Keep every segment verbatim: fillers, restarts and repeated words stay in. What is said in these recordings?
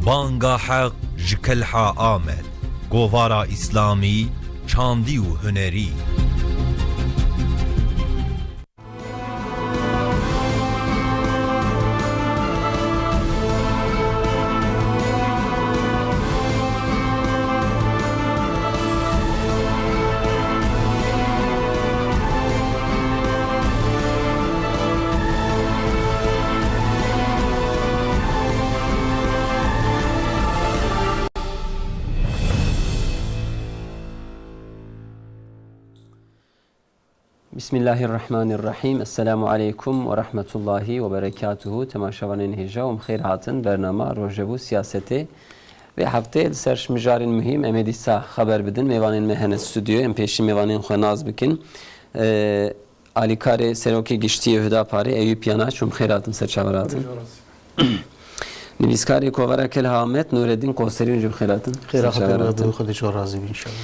Banga Heq ji Kelha Amed, govara Îslamî, çandî û hunerî. Bismillahirrahmanirrahîm. Esselamu aleykum ve rahmetullahi ve berekatuhu. Temaşevanên hêja, em xêr hatin bernama Rojevû Siyasetê. Vê heftê li ser mijarên muhîm em ê dîsa xeber bidin. Mêvanên me hene stûdyoyê, em pêşî mêvanên xwe nas bikin. Ee, Alîkarê Serokê Giştî yê Hudaparê Eyûp Yanaç, em xêr hatin, ser çavan hatin. Nivîskarê Kovara Kelha Amed, Nureddin Koserî, jî bi xêr hatin. Xêra Ser çavan hatin. Xwedê ji we razî be înşallah.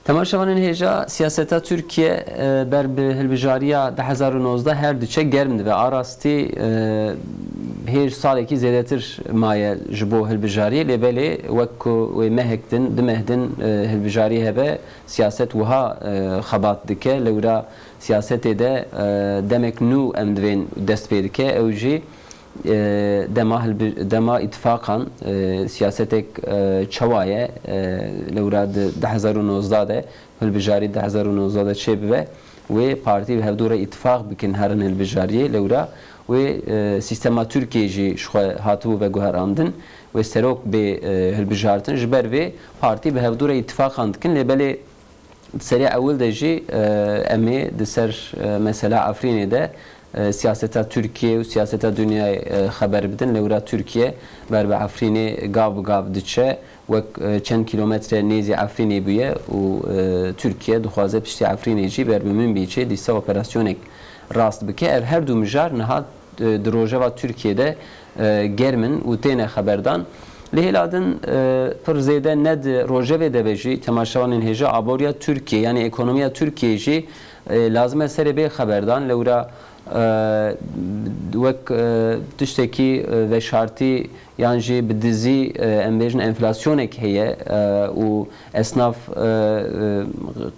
Temaşevanên hêja, siyaseta Tirkiye, e, ber bi hilbijariya du hezar û nozdeh her diçe germ dibe. A rastî, e, hêj salekî zêdetir maye ji bo hilbijariyê, lê belê wek ku wê mehek din, du meh din, e, hilbijarî hebe, siyaset wiha, e, xebat dike. Lewra siyasetê de, e, demek nû em divên dest pê dike. Ew jî e, dema hilbi-, dema îtifaqan, e, siyasetek, e, çawa ye, e, lewra di du hezar û nozdeh de, hilbijarî du hezar û nozdeh de çêbibe, wê partî bi hevdû re îtifaq bikin herin hilbijariyê, lewra wê, e, sîstema Tirkiyê jî ji xwe hatibû veguherandin, wê serok bê, e, hilbijartin. Ji ber vê partî bi hevdû re îtifaqan dikin, lê belê Di serê ewil de jî, e, em ê di ser, e, mesela Efrînê de, e, siyaseta Tirkiye û siyaseta dinyayê, e, xeber bidin. Lewra Tirkiye ber bi Efrînê gav bi gav diçe, wek, e, çend kîlometre nêzî Efrînê bûye û, e, Tirkiye dixwaze piştî Efrînê jî ber bi Minbicê dîsa operasyonek rast bike. Ev her du mijar niha e, di rojeva Tirkiyê de, e, germ in û têne xeberdan. Li hêla din, e, pir zêde ne di rojevê de be jî, temaşevanên hêja, aboriya Tirkiyê, yanî ekonomiya Tirkiyê jî, e, lazim e serê bê xeberdan. Lewra, e, wek, e, tiştekî, e, veşartî yan jî bi dizî, e, em bêjin enflasyonek heye, e, û esnaf, e, e,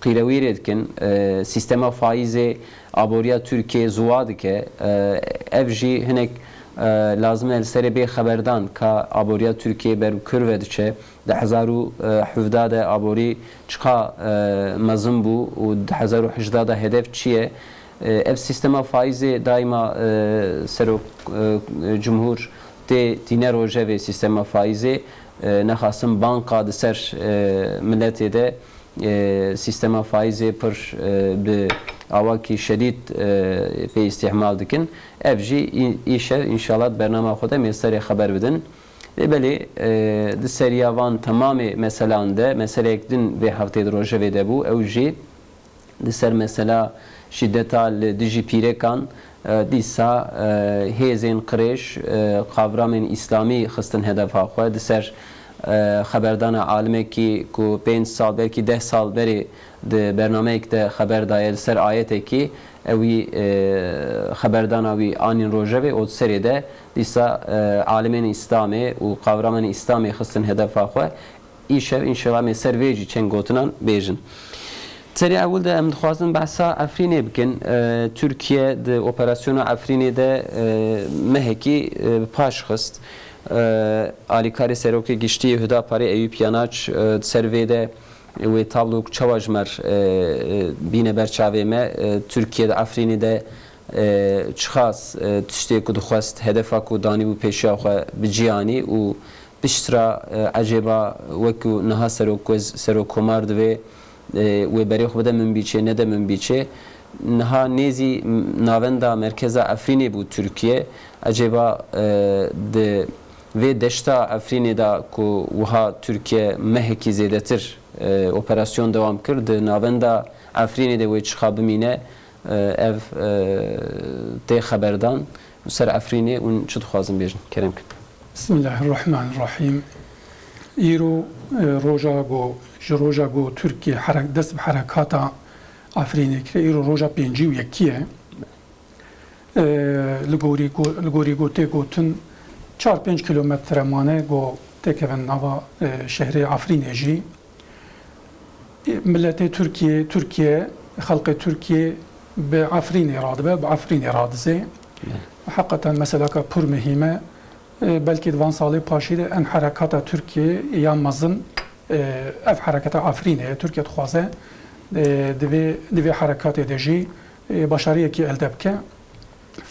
qîrewîrê dikin, e, sîstema faîzê aboriya Tirkiyê ziwa dike. E, ev jî hinek, e, lazim e li serê bê xeberdan ka aboriya Tirkiyê ber bi kûr ve diçe. Di hezar û hevdeh de aborî çiqa, e, mezin bû û di hezar û hejdeh de hedef çi ye? E, ev sîstema faîzê daîma, e, serok, e, cumhur tê tîne rojevê sîstema faîzê, e, nexasim banka di ser, e, miletê de e, sîstema faîzê pir, e, bi awakî şedîd, e, pê îstîhmal dikin. Ev jî î-, îşev înşallah di bernama xwe de mê serê xeber bidin. Lê belê, e, di seriya van temamê meselan de, meseleyek din vê heftê di rojevê de bû, ew jî di ser mesela şîdeta li dijî pîrekan, e, dîsa, e, hêzên qirêj, e, qavramên îslamî xistin hedefa xwe. Di ser, e, xeberdana alimekî ku pênc sal, belkî deh sal berê di bernameyek de xeber daye, li ser ayetekî ewî, e, xeberdana wî anîn rojevê û di serê de dîsa, e, alimên îslamê û qavramên îslamê xistin hedefa xwe. Îşev înşallah em ê ser vê jî çend gotinan bêjin. Serê ewil de em dixwazin behsa Efrînê bikin. E, Tirkiye di operasyona Efrînê de, e, mehekî, e, bi paş xist. E, alîkarê serokê giştî yê Hudaparê Eyûp Yanaç, e, di ser vê de wê tablo çawa ji me re, e, e, bîne ber çavê me. E, Tirkiye di Efrînê de, e, çiqas, e, tiştê ku dixwest, hedefa ku danîbû pêşiya xwe bi cî anî û piştre, e, ecêba wekî niha serok wez-, serokkomar divê, e, wê berê xwe bide Minbicê, nede Minbicê. Niha nêzî m-, navenda merkeza Efrînê bû Tirkiye. Ecêba, e, di vê deşta Efrînê de ku wiha Tirkiye mehekî zêdetir, e, operasyon dewam kir, di navenda Efrînê de wê çiqa bimîne, e, ev, e, tê xeberdan. Li ser Efrînê hûn çi dixwazin bêjin? Kerem kin. Bismillahirrahmanirrahîm. Îro, e, roja ku, ji roja ku Tirkiye herek-, dest bi herekata Efrînê kire, îro roja pêncî û yekî ye. E, li gorî go-, li gorî ku tê gotin, çar pênc kîlometre mane ku têkevin nava, e, şehrê Efrînê jî. E, miletê Tirkiyê, Tirkiye, xelkê Tirkiyê bi Efrînê radibe, bi Efrînê radizê. Heqeten meseleka pir muhîm e. E, belkî di van salê paşî de en herekata Tirkiyê ya mezin, e, ev hereketa Efrînê ye. Tirkiye dixwaze, e, di vê, di vê herekatê de jî, e, başariyekî elde bike.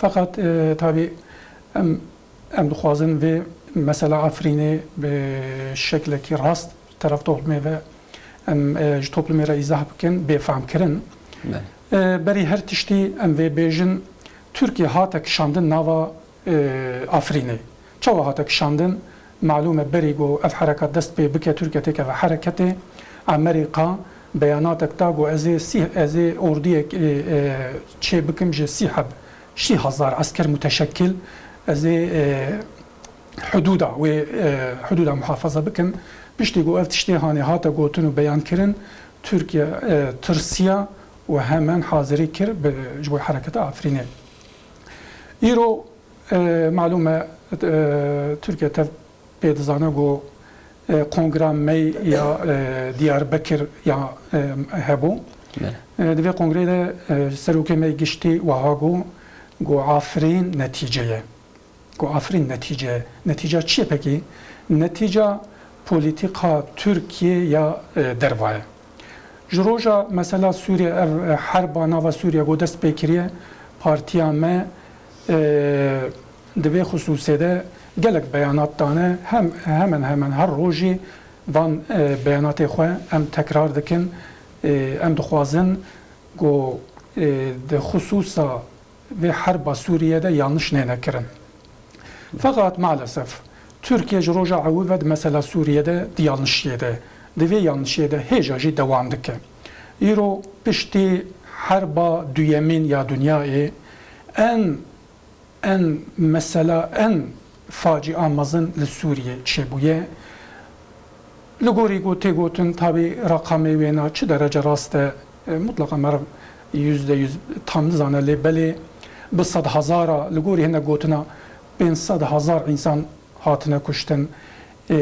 Feqet, e, tabî em, em dixwazin vê mesela Efrînê bi şeklekî rast teref toplumê ve em, e, ji toplumê re îzah bikin, bê fehmkirin. Belê. E, berî her tiştî em vê bêjin, Tirkiye hate kişandin nava, e, Efrînê. Çawa hate kişandin? Malûm e, berî ku ev herekat dest pê bike, Tirkiye têkeve hereketê, Amerîka beyanatek da ku ez ê sî, ez ê ordiyek, e, e, çê bikim ji sî heb, sî hezar esker muteşekkil, ez ê, e, hudûda wê, e, hudûda muhafaza bikim. Piştî ku ev tiştê hanê hate gotin û beyan kirin, Tirkiye, e, tirsiya û hemen hazirî kir bi, ji bo hereketa Efrînê. Îro, e, malûm e, e, Tirkiye tev pê dizane ku, e, kongra mey ya, e, Diyarbekir ya, e, hebû. Belê. E, di vê kongreyê de, e, serokê me giştî wiha got, got Afrîn netîce ye. Got Afrîn netîce ye. Netîca çi ye pekî? Netîca polîtîka Tirkiye ya, e, derva ye. Ji roja mesela Sûriye, ev, e, herba nava Sûriye ku dest pê kiriye, partiya me, e, di vê xisûsê de gelek beyanat dane. Hem, hemen hemen her rojî van, e, beyanatê xwe em tekrar dikin. E, em dixwazin ku, e, di xisûsa vê herba Sûriye de yanlış nêne kirin. Feqat maalesef Tirkiye ji roja ewil ve di mesela Sûriye de di yanlişiyê de, di vê yanlişiyê de hêja jî dewam dike. Îro piştî herba duyemîn ya dinyayê en, en mesela, en facia mezin li Sûriye çêbûye. Li gorî ku tê gotin, tabî reqamê wêna çi derece rast e, e, mutlaqa meriv yüzde yüz tam nizane, lê belê bi sed hezara, li gorî hinek gotina pênc sed hezar însan hatine kuştin. E,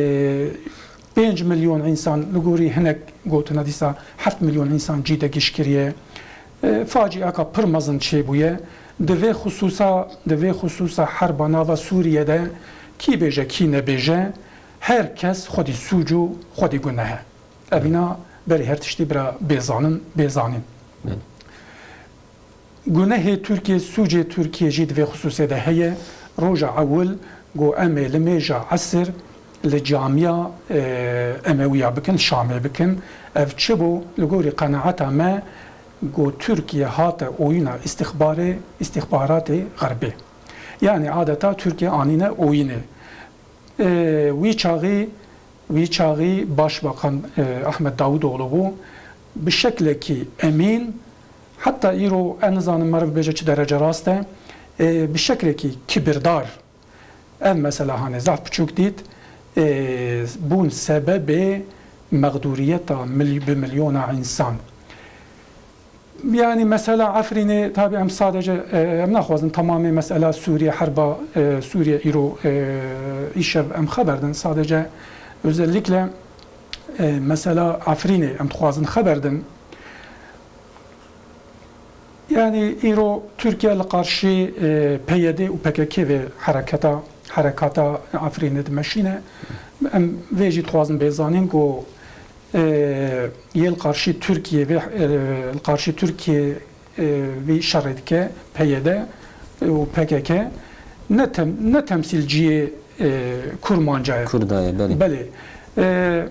pênc milyon însan, li gorî hinek gotina dîsa heft milyon însan cî de giş kiriye. E, faciaka pir mezin çêbûye. Di vê xisûsa, di vê xisûsa herba nava Sûriye de kî bêje, kî nebêje, her kes xwedî sûc û xwedî guneh e. Evîna berî her tiştî bira bêzanin, bêzanîn. Belê. Gunehê Tirkiye, sûcê Tirkiye jî di vê xisûsê de heye. Roja ewil got em ê limêja esir li camiya, e, Emewiya bikin, Şamê bikin. Ev çi bû? Li gorî qenaeta me got Tirkiye hate oyuna îstixbarê, îstixbaratê Xerbê. Yanî adeta Tirkiye anîne oyinê. E, wî çaxî, wî çaxî Başbakan, e, Ahmet Davutoğlu bû. Bi şeklekî emîn, heta îro ez nizanim meriv bêje çi derece rast e, e, bi şeklekî kibîrdar ev mesela hanê zaf piçûk dît, e, bûn sebebê mexdûriyeta mil-, bi milyona însan. Yanî mesela Efrînê, tabî em sadece, e, em naxwazin tamamê mesela Sûriye, herba, e, Sûriye îro, e, îşev em xeber din. Sadece özellikle, e, mesela Efrînê em dixwazin xeber din. Yanî îro Tirkiye li qarşî, e, P Y D û P K K ve hereketa, herekata Efrînê dimeşîne. Em vê jî dixwazin bê zanîn ku, e, yê li qarşî Tirkiye vê, e, li qarşî Tirkiye, e, vê şerê dike P Y D û P K K ne tem-, ne temsîlciyê, e, Kurmanca ye. Kurda ye, belê. Belê. E,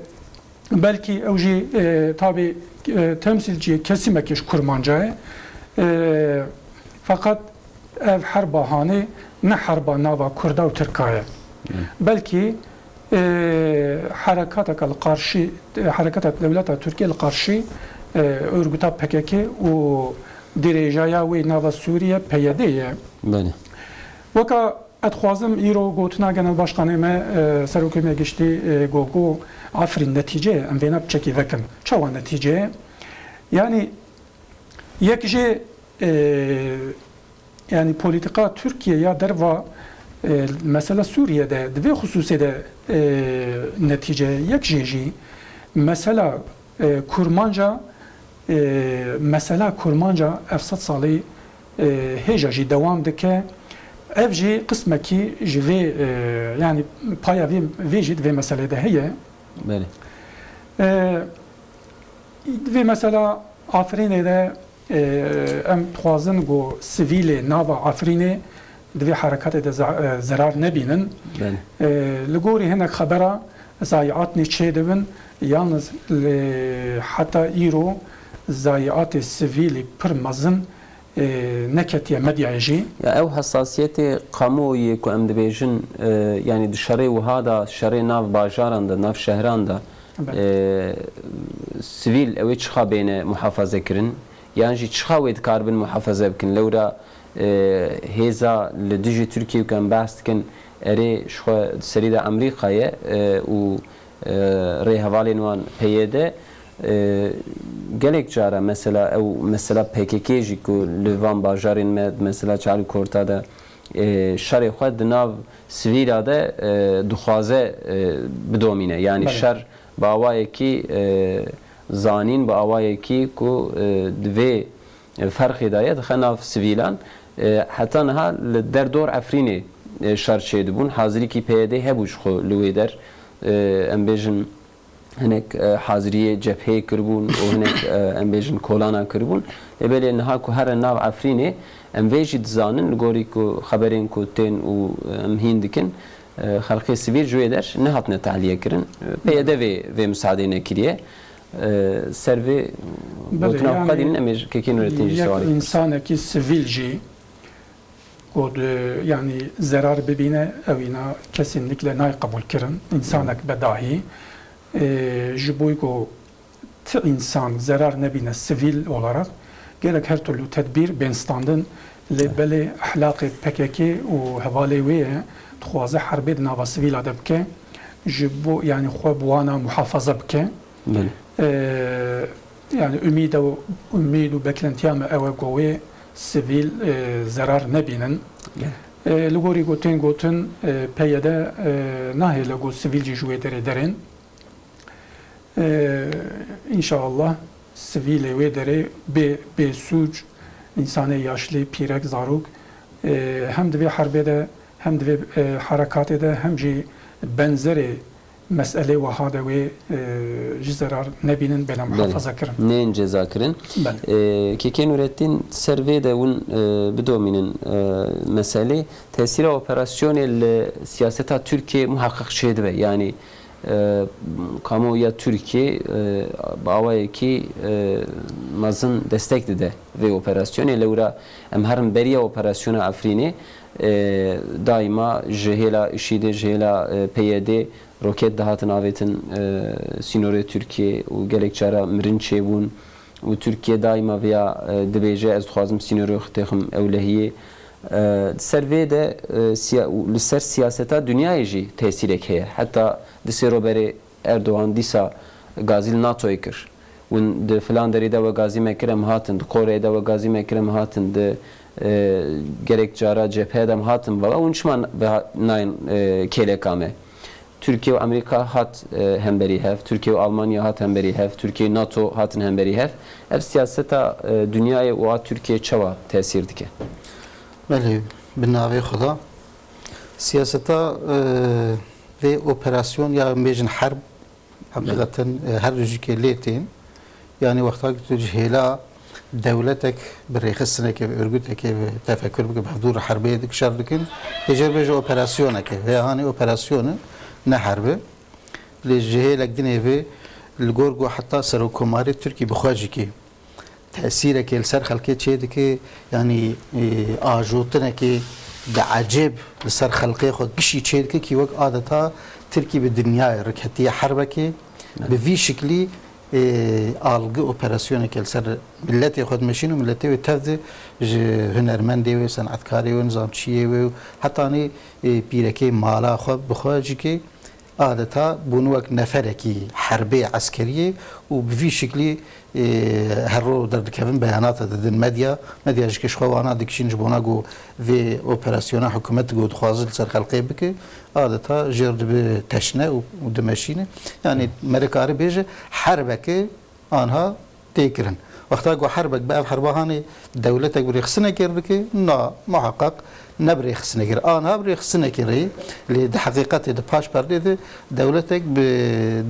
belkî ew jî, e, tabî, e, temsîlciyê kesimekê ji Kurmanca ye. E, feqet ev herba hanê ne herba nava Kurda û Tirka ye. Belkî, e, herekateke li qarşî, e, herekata dewleta Tirkiye li qarşî, e, örgüta P K K û dirêjaya wê nava Sûriye P Y D ye. Belê. Weka ez dixwazim îro gotina Genelbaşkanê me, e, Serokê me Giştî, e, got, got Efrîn netîce ye, em vêna piçekî vekin. Çawa netîce ye? Yanî yek jê, e, yanî polîtîka Tirkiye ya derva E, mesela Sûriye de, di vê xisûsê de, e, netîce yek jê jî, mesela, e, Kurmanca, e, mesela Kurmanca ev sed salî, e, hêja jî dewam dike. Ev jî qismekî ji vê, e, yanî paya vê, vê jî di vê meselê de heye. Belê. E, Di vê mesela Afrînê de, e, em dixwazin ku sivîlê nava Afrînê di vê herekatê de ze-, e, zerar nebînin. Belê. E, li gorî hinek xebera zayiatnê çêdibin, yalniz li heta îro zayiatê sivîlî pir mezin, e, neketiye medyayê jî. Ya ew hesasiyetê kamuoyê ku em dibêjin, e, yanî di şerê wiha de, şerê nav bajaran de, nav şehran de, Belê. e, sivîl ew ê çiqa bêne muhafaze kirin, yan jî çiqa wê dikaribin muhafaze bikin? Lewra, e, hêza li dijî Tirkiyê ku em behs dikin, erê ji xwe di serî de Amerîka ye, e, û, e, rêhevalên wan P Y D, e, gelek cara mesela ew mesela P K K jî ku li van bajarên me, mesela Çalikkorta de, e, şerê xwe di nav sivîla de, e, dixwaze, e, bidomîne. Yanî Belê. şer bi awayekî, e, zanîn, bi awayekî ku, e, di vê ferqê de ye, dixe nav sivîlan. E, heta niha li derdor Efrînê, e, şer çêdibûn. Hazirîkî P Y D hebû ji xwe li wê der. E, em bêjin hinek, e, haziriyê cepheyê kiribûn û hinek, e, em bêjin kolana kiribûn. Lê belê niha ku here nav Efrînê, em vê jî dizanin, li gorî ku xeberên ku tên û, e, em hîn dikin, e, xelkê sivîl ji wê der nehatine tehliye kirin. E, P Y D vê, vê misadê nekiriye. E, ser vê Belê, gotina xwe yanî dînin, em ê ji Kekê Nurettin jî yek sewalê bikin. Însanekî sivîl jî ku di, yanî zerar bibîne, ew îna kesinlikle nayê qebûlkirin. Însanek be dahî, e, ji bo ku ti însan zerar nebîne sivîl olarak, gerek her türlü tedbîr bên standin. Lê Evet. belê ehlaqê P K K û hevalê wê ye, dixwaze herbê di nava sivîla de bike, ji bo, yanî xwe bi wana muhafaza bike. Belê. E, yanî umîd û, umîd û beklentiya me ew e ku wê sivîl, e, zerar nebînin. Belê. E, li gorî ku tên gotin, e, P Y D, e, nahêle ku sivîl jî ji wê derê derin. E, înşallah sivîlê wê derê bê, bê sûc, însanê yaşlî, pîrek, zarok, e, hem di vê herbê de, hem di vê, e, herekatê de, hem jî benzerê meselê wiha de wê, e, ji zerar nebînin, bêne Belê. muhafaza kirin. Nên ceza kirin. Belê. E, Kekê Nurettin, ser vê de hûn, e, bidomînin, e, meselê. Tesîra operasyonê li siyaseta Tirkiyê muheqeq çêdibe. Yanî, e, kamuoya Tirkiyê, e, bi awayekî, e, mezin destek dide vê operasyonê. Lewra em herin beriya operasyona Efrînê, e, daîma ji hêla IŞÎDê, ji hêla, e, P Y D roket dihatin avêtin, e, sînorê Tirkiyê û gelek cara mirin çêbûn û Tirkiye daîma vêya, e, dibêje, ez dixwazim sînorê xwe têxim ewlehiyê. E, ser vê de, e, siya-, û li ser siyaseta dinyayê jî tesîrek heye. Heta di sê roberê Erdogan dîsa gazî li NATOyê kir. Hûn di filan derê de we gazî me kir, em hatin, di Koreyê de we gazî me kir, em hatin, di, e, gelek cara cepheye de em hatin, vala hûn çima ve-, nayên, e, kêleka me? Tirkiye û Amerîka hat, e, hemberî hev, Tirkiye û Almanya hat hemberî hev, Tirkiye û NATO hatin hemberî hev. Ev siyaseta, e, dinyayê û a Tirkiye çawa tesîr dike? Belê, bi navê Xweda. Siyaseta, e, vê operasyon ya em bêjin herb, Heqîqeten, e, her du jî kê lê tên. Yanî wexta ku tu ji hêla dewletek bi rêxistinekê, bi örgütekê, bi tefekur bike, bi hevdû re herbê dik şer dikin, tê jê re bêje operasyonekê. Vê hanê operasyon e, ne herb e. Lê ji hêlek din ê vê li gor ku heta serokkomarê Tirkî bi xwe jî kê tesîrekê li ser xelkê çêdike, yanî, e, ajotinekê bi ecêb li ser xelkê xwe gişî çêdike, kî wek adeta Tirkî bi dinyayê riketiye herbekê, bi vî şiklî, e, algi operasyonekê li ser miletê xwe dimeşîn û miletê wê tev di ji hunermendê wê, senetkarê wê, nizamçiyê wê û hetanî, e, pîrekê mala xwe bi xwe jî kê Adeta bûn wek neferekî herbê eskeriyê û bi vî şiklî, e, her ro derdikevin, beyanata didin medya. Medya ji ke ji xwe wana dikişîn ji bona ku vê operasyona hikûmet ku dixwaze li ser xelkê bike, adeta jêr dibe teşne û, û dimeşîne. Yanî, hmm, me dikarî bêje herbeke anha tê kirin. Wexta ku herbek bi ev herba hanê dewletek bi rêxistinekê re dike, na, muheqeq ne bi rêxistinekê re. Anha bi rêxistinekê re ye, lê di heqîqetê, di paş perdê de dewletek bi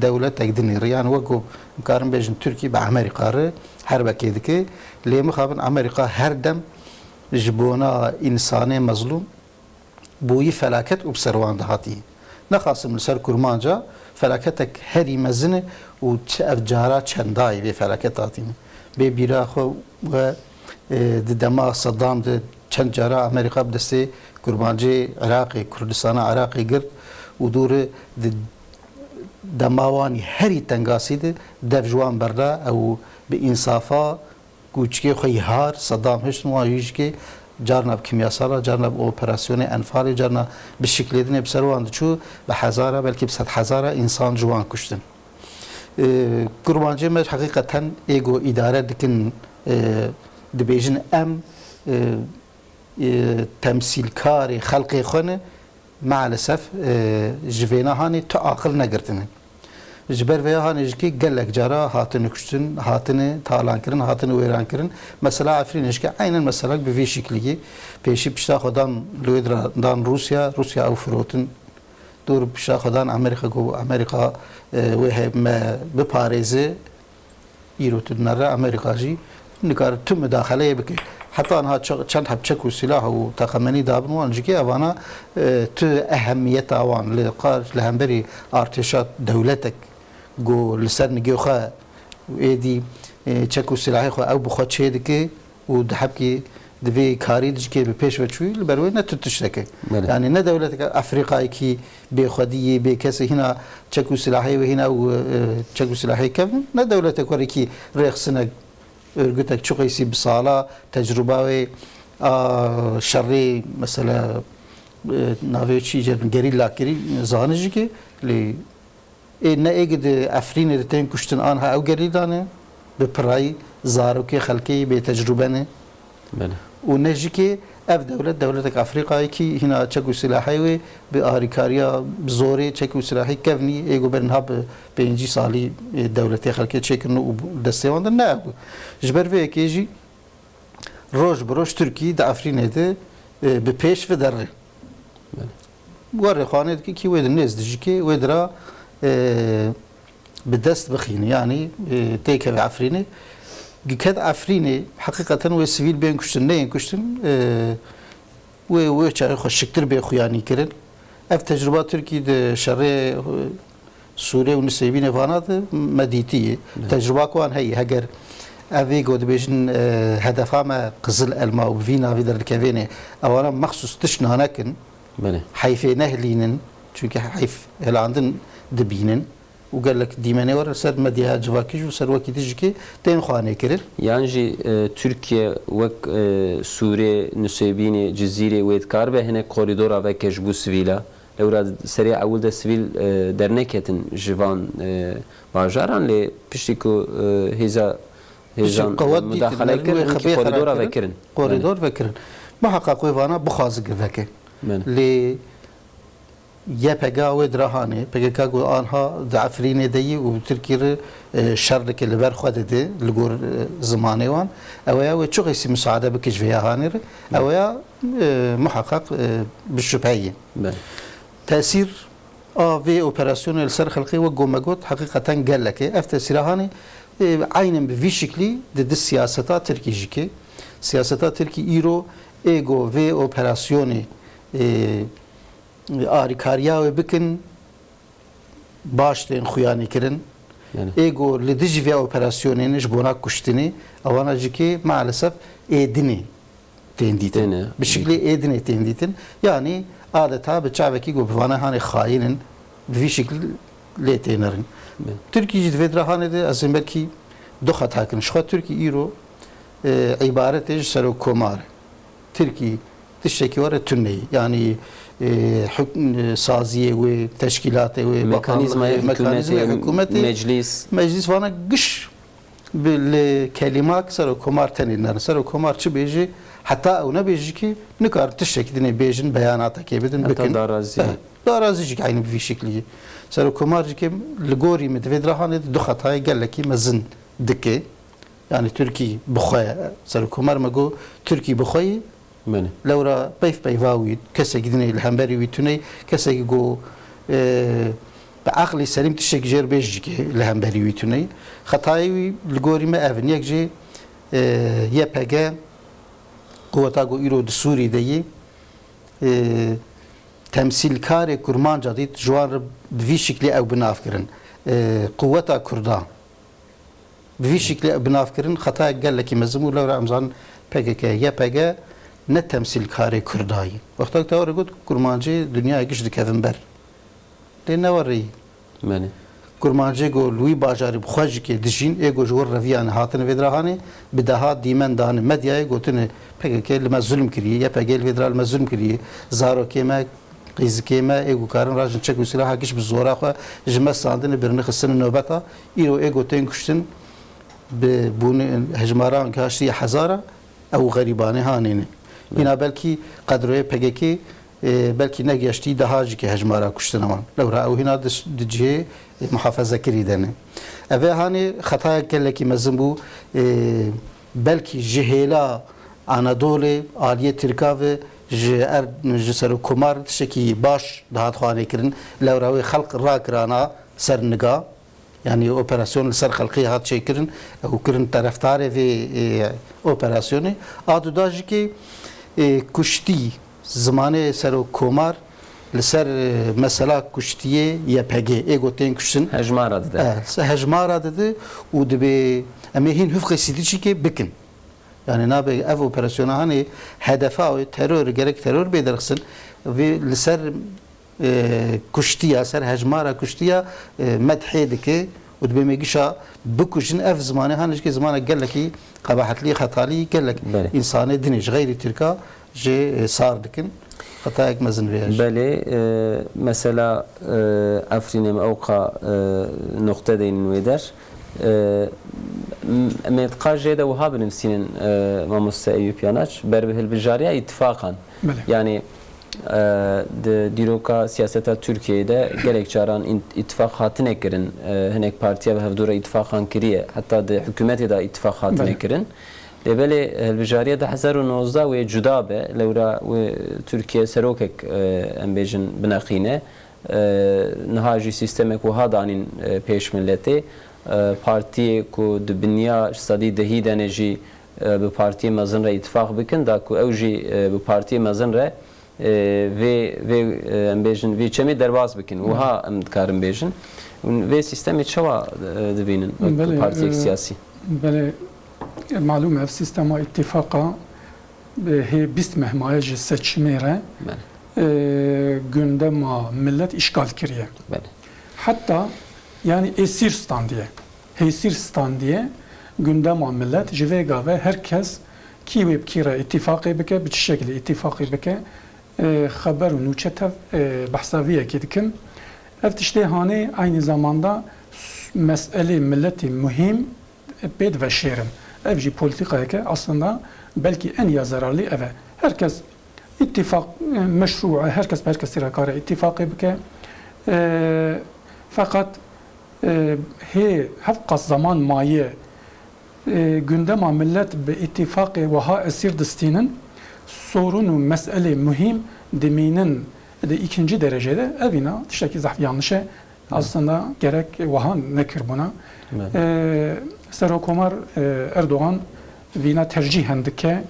dewletek dinê re. Yanî wek ku em karin bêjin Tirkî bi Amerîka re herbekê dike, lê mixabin Amerîka her dem ji bona însanê mezlûm bûyî felaket û bi ser wan dihatî. Nexasim li ser kurmanca felaketek herî mezin e û çi ev cara çendayî vê felaket hatîne. Bê bîra xwe we, e, di dema Sedam de çend cara Amerîka bi destê kurmancê Iraqê, Kurdistana Iraqê girt û dû re di dema wanî herî tengasî de dev ji wan berda, ew bi însafa Kûçikê xwe yî har, Sedam hişt wan jî jikê carna bi kîmyasala, carna bi operasyonê Enfalê, carna bi şiklê dinê bi ser wan diçû, bi hezara, belkî bi sed hezara însan ji wan kuştin. Ê, kurmancê me heqîqeten ê ku îdare dikin, ê, dibêjin em, ê, ê, temsîlkarê xelkê xwe ne, maalesef, e, ji vêna hanê tu aqil negirtine. Ji ber vêya hanê jikê gelek cara hatine kuştin, hatine talankirin, hatine wêrankirin. Mesela Efrînê jikê eynen meselek bi vî şiklî ye. Pêşî pişta xwe dan li wê dira dan Rûsya, Rûsya ew firotin. Dûr pişta xwe dan Amerîka, ku Amerîka, e, wê he me biparêze. Îro tu dinere Amerîka jî nikare tu mudaxeleyê bike. Heta niha çe-, çend heb çek û sîlah û teqemenî dabin wan jikê evana, e, tu ehemiyeta wan li qar-, li hemberî artêşa dewletek ku li ser nigê xwe û êdî, e, çek û sîlahê xwe ew bi xwe çê dike û di hebkî di vê karî de jikê bi pêş ve çûyî, li ber wê ne tu tiştek e. Belê. Yanî ne dewletek Efrîqayekî bêxwedî yê, bêkes e, hîna çek û silahê wê hîna û, e, çek û silahê kevn, ne dewletek werekî rêxisinek, örgütek çiqeysî bi sala tecrûba wê a şerê, mesela, e, navê çi jê gerîla kirî, zanî jikê, lê Ê ne êk di Efrînê de tên kuştin anha ew gerîla ne, bi pirayî zarokê xelkê bê tecrûbe ne. Belê. Û ne jikê ev dewlet, dewletek Efrîqayekî hîna çek û silahê wê bi arîkariya, bi zorê çek û silahê kevnî ê ku ber niha bi pêncî salî, ê, dewletê xelkê çêkirin û destê wan de ne ew. Ji ber vê yekê jî Roj bi roj Tirkî di Efrînê de, e, bi pêş ve derre. Belê. Werê xanê dike kî wê di nêz dijikê, wê dira, e, bi dest bixîne, yanî, e, têkeve Efrînê. Giket Efrînê, heqîqeten wê sivîl bên kuştin, neyên kuştin, e, wê, wê çaxê xwe şiktir bê xuyanî kirin. Ev tecrûba Tirkî di şerê, e, Sûrê û Nisêbînê vana de me dîtiye. Evet. Tecrûba ku wan heye. Heger ev ê ku dibêjin, e, hedefa me qizil elma û bi vî navî derdikevêne, ewana mexsûs tişt nanekin, Belê. heyfê nehilînin, çunkî heyf hilandin dibînin û gelek dîmenê were ser medyaya civakî jî û ser wekî dijikê tên xwanê kirin. Yan jî, e, Tirkiye wek, e, Sûrê, Nisêbînê, Cizîrê wê dikaribe hinek korîdora veke ji bo sivîla? Lewra serê ewil de sivîl, e, derneketin ji van, e, bajaran, lê piştî ku, e, hêza, Piştî hêzan, qewet e, dîtin, mudaxele kirin, wê wekî xebê korîdora xera kirin, vekirin. Korîdor Belê. vekirin. Muheqeq wê vana bixwaze ki veke. Belê. Lê Y P G wê dira hanê, P K K ku anha di Efrînê de yî û Tirkî re, e, şer dike li ber xwe dide, li gor, e, zimanê wan. Ew ya wê çiqêsî misaade bike ji vê ya hanê re. Belê. Ew ya, e, muheqeq, e, bi şüphe ye. Belê. Tesîr a vê operasyonê li ser xelkê wek ku me got, heqîqeten gelek e. Ev tesîra hanê, e, eynen bi vî şiklî di di siyaseta Tirkî jî ke. Siyaseta Tirkî îro ê ku vê operasyonê, e, arîkariya wê bikin, baş tên xuyanî kirin. Yani. Ê ku li dijî vê operasyonê ne ji bona kuştinê, ewana jî ke maalesef ê dinê tên dîtin. Têne. Bi şiklê ê dinê tên dîtin. Yanî adeta bi çavekî ku bi vana hanê xayîn in, bi vî şikl lê tênerin. Evet. Tirkî jî di vê dira hanê de ez ê belkî du xeta kin. Ji xwe Tirkî îro, e, îbaret e ji serokkomar. Tirkî tiştekî were tune ye. Yanî e, huk-, e, saziyê wê, teşkîlatê wê, Mekanîzmaya bakanlixê, hikûmetê, mekanîzmaya hikûmetê, meclîs. Meclîs vana giş bi, li kelîmak serokkomar tenê dane. Serokkomar çi bêjî, heta ew nebêjî ki nikar tiştekî dinê bêjin, beyanatekê bidin, Heta bikin. darazî. Eh, darazî jî eynî bi vî şiklî. Serokkomar jî ki li gorî min di vê dirahanê de du xetayê gelekî mezin dike. Yani Tirkî bi xwe ye. Serokkomar me got, Tirkî bi xwe ye. Belê. Lewra peyv peyva wî, kesekî dinê li hemberî wî tune ye, kesekî ku, e, bi aqlî selîm tiştekî jêr bêj jî ke li hemberî wî tune ye. Xetayê wî li gorî me ev in. Yek jî, e, Y P G, quweta ku îro di Sûrî de ye, e, temsîlkarê Kurmanca dît, ji wan re bi vî şiklî ew bi nav kirin. E, quweta Kurda. Bi vî şiklî bi nav kirin xetayek gelekî mezin bû. Lewra em zanin P K K, Y P G ne temsîlkarê Kurda ye. Wexta ku te were got, Kurmancî dinyayê giş dikevin ber. Lê ne were yî. Belê. Kurmancê ku li wî bajarî bi xwe jî kê dijîn, ê ku ji wir reviyan hatine vê dirahanê, bi deha dîmen dane medyayê, gotine P K K li me zulm kiriye, Y P G li vê dira li me zulm kiriye, zarokê me, qîzikê me ê ku karin rajin çek û silaha giş bi zora xwe ji me standine, birine xistine nobeta, îro ê ku tên kuştin bi bûn hejmaran gaştiye hezara, ew xerîbanê hanê ne. Hîna belkî qedroyê P K K, e, belkî negeştî daha jî ke hejmara kuştina wan. Lewra ew hîna di, di cihê, e, muhafezekirî de ne. Ev ê hanê xetayek gelekî mezin bû, e, belkî ji hêla Anadolê, aliyê Tirka ve ji er, ji serokkomar tiştekî baş dihat xwanê kirin. Lewra wê xelq rakirana ser niga. Yani operasyon li ser xelqê hat çêkirin. Ew kirin terefdarê vê, e, operasyonê. A duda jî kê, e, kuştî zimanê serokkomar li ser, e, mesela kuştiyê Y P G, ê ku tên kuştin. Hejmara dide. E, se-, hejmara dide û dibê em ê hîn hufqê sîdî çîkê bikin. Yani nabe ev operasyona hanê hedefa wê teror, gerek teror bê derxistin. Vê li ser, e, kuştiya, ser hejmara kuştiya, e, medhê dike û dibê me gişa bikujin. Ev zimanê hanê jikê zimanek gelekî qebahetlî, xetalî, gelek Belê. însanê dinê ji xeyrî Tirka jê, e, sar dikin. Xetayek mezin vê ye jî. Belê, e, mesela, e, Efrînê me ewqa, e, noqte deynin wê der. E, m-, em ê diqa jê de wiha binivîsînin, e, mamoste Eyûp Yanaç, ber bi hilbijariya îtifaqan. Belê. Yani, e, di dîroka siyaseta Tirkiyeyê de gelek caran în-, îtifaq hatine kirin, e, hinek partiya bi hevdû re îtifaqan kiriye, heta di hikûmetê de îtifaq hatine Belê. kirin. Lê belê hilbijariya du hezar û nozdeh wê cuda be, lewra wê Tirkiye serokek, e, em bêjin bineqîne. E, niha jî sîstemek wiha danîn, e, pêş miletê. E, partiyê ku di binya sedî dehî de ne jî, e, bi partiyê mezin re îtifaq bikin, da ku ew jî, e, bi partiyê mezin re, e, vê, vê, e, em bêjin, vê çemê derbas bikin. Wiha em dikarin bêjin. Hûn vê sîstemê çawa, e, dibînin wek Belê, partiyek e, siyasî? Belê, e, malûm e, ev sîstema îtîfaqa, e, hê bîst meh maye ji seçimê re, Belê. e, gundema milet îşgal kiriye. Belê. Heta, yani, êsîr standiye. Hêsîr standiye gundema milet, ji vê gave her kes kî wê bi kî re îtîfaqê bike, bi çi şekilî îtîfaqê bike, e, xeber û nûçe tev, e, behsa vê yekê dikin. Ev tiştê hanê eynî zamanda s-, meselê miletî muhîm pê diveşêrin. Ev jî polîtîkayeke aslında belkî en ya zerarlî ev e. Her kes îtîfaq, e, meşrû e, her kes bi her kesî re kare îtîfaqê bike. E, feqet, e, hê hevqas zaman maye, e, gundema milet bi îtîfaqê wiha esîr distînin, sorun û meselê muhîm dimînin di îkinci derecede, evîna tiştekî zehf yanlış e. Aslında gerek wiha nekiribûna. Evet. E, Serokkomar, e, Erdogan vîna tercîhen dike.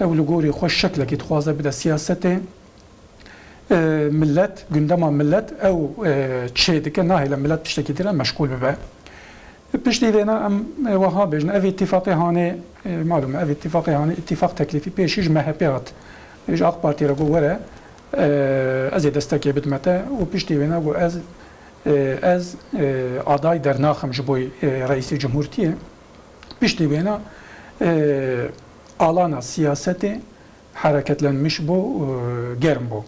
Ew li gorî xwe şeklekî dixwaze bide siyasetê. E, milet, gundema milet ew, e, çê dike, nahêle milet tiştekî din re meşgûl bibe. Piştî vêna em, e, wiha bêjin, ev îtîfaqê hanê, e, malûm e, ev îtîfaqê hanê, îtîfaq teklîfî pêşî ji M H P hat. Ji AK Partî re got were, e, ez ê destekê bidime te û piştî wêna got ez, e, ez, e, aday dernaxim ji bo, e, reîsê cumhurtiyê. Piştî wêna, e, alana siyasetê hereketlenmiş bû, e, germ bû.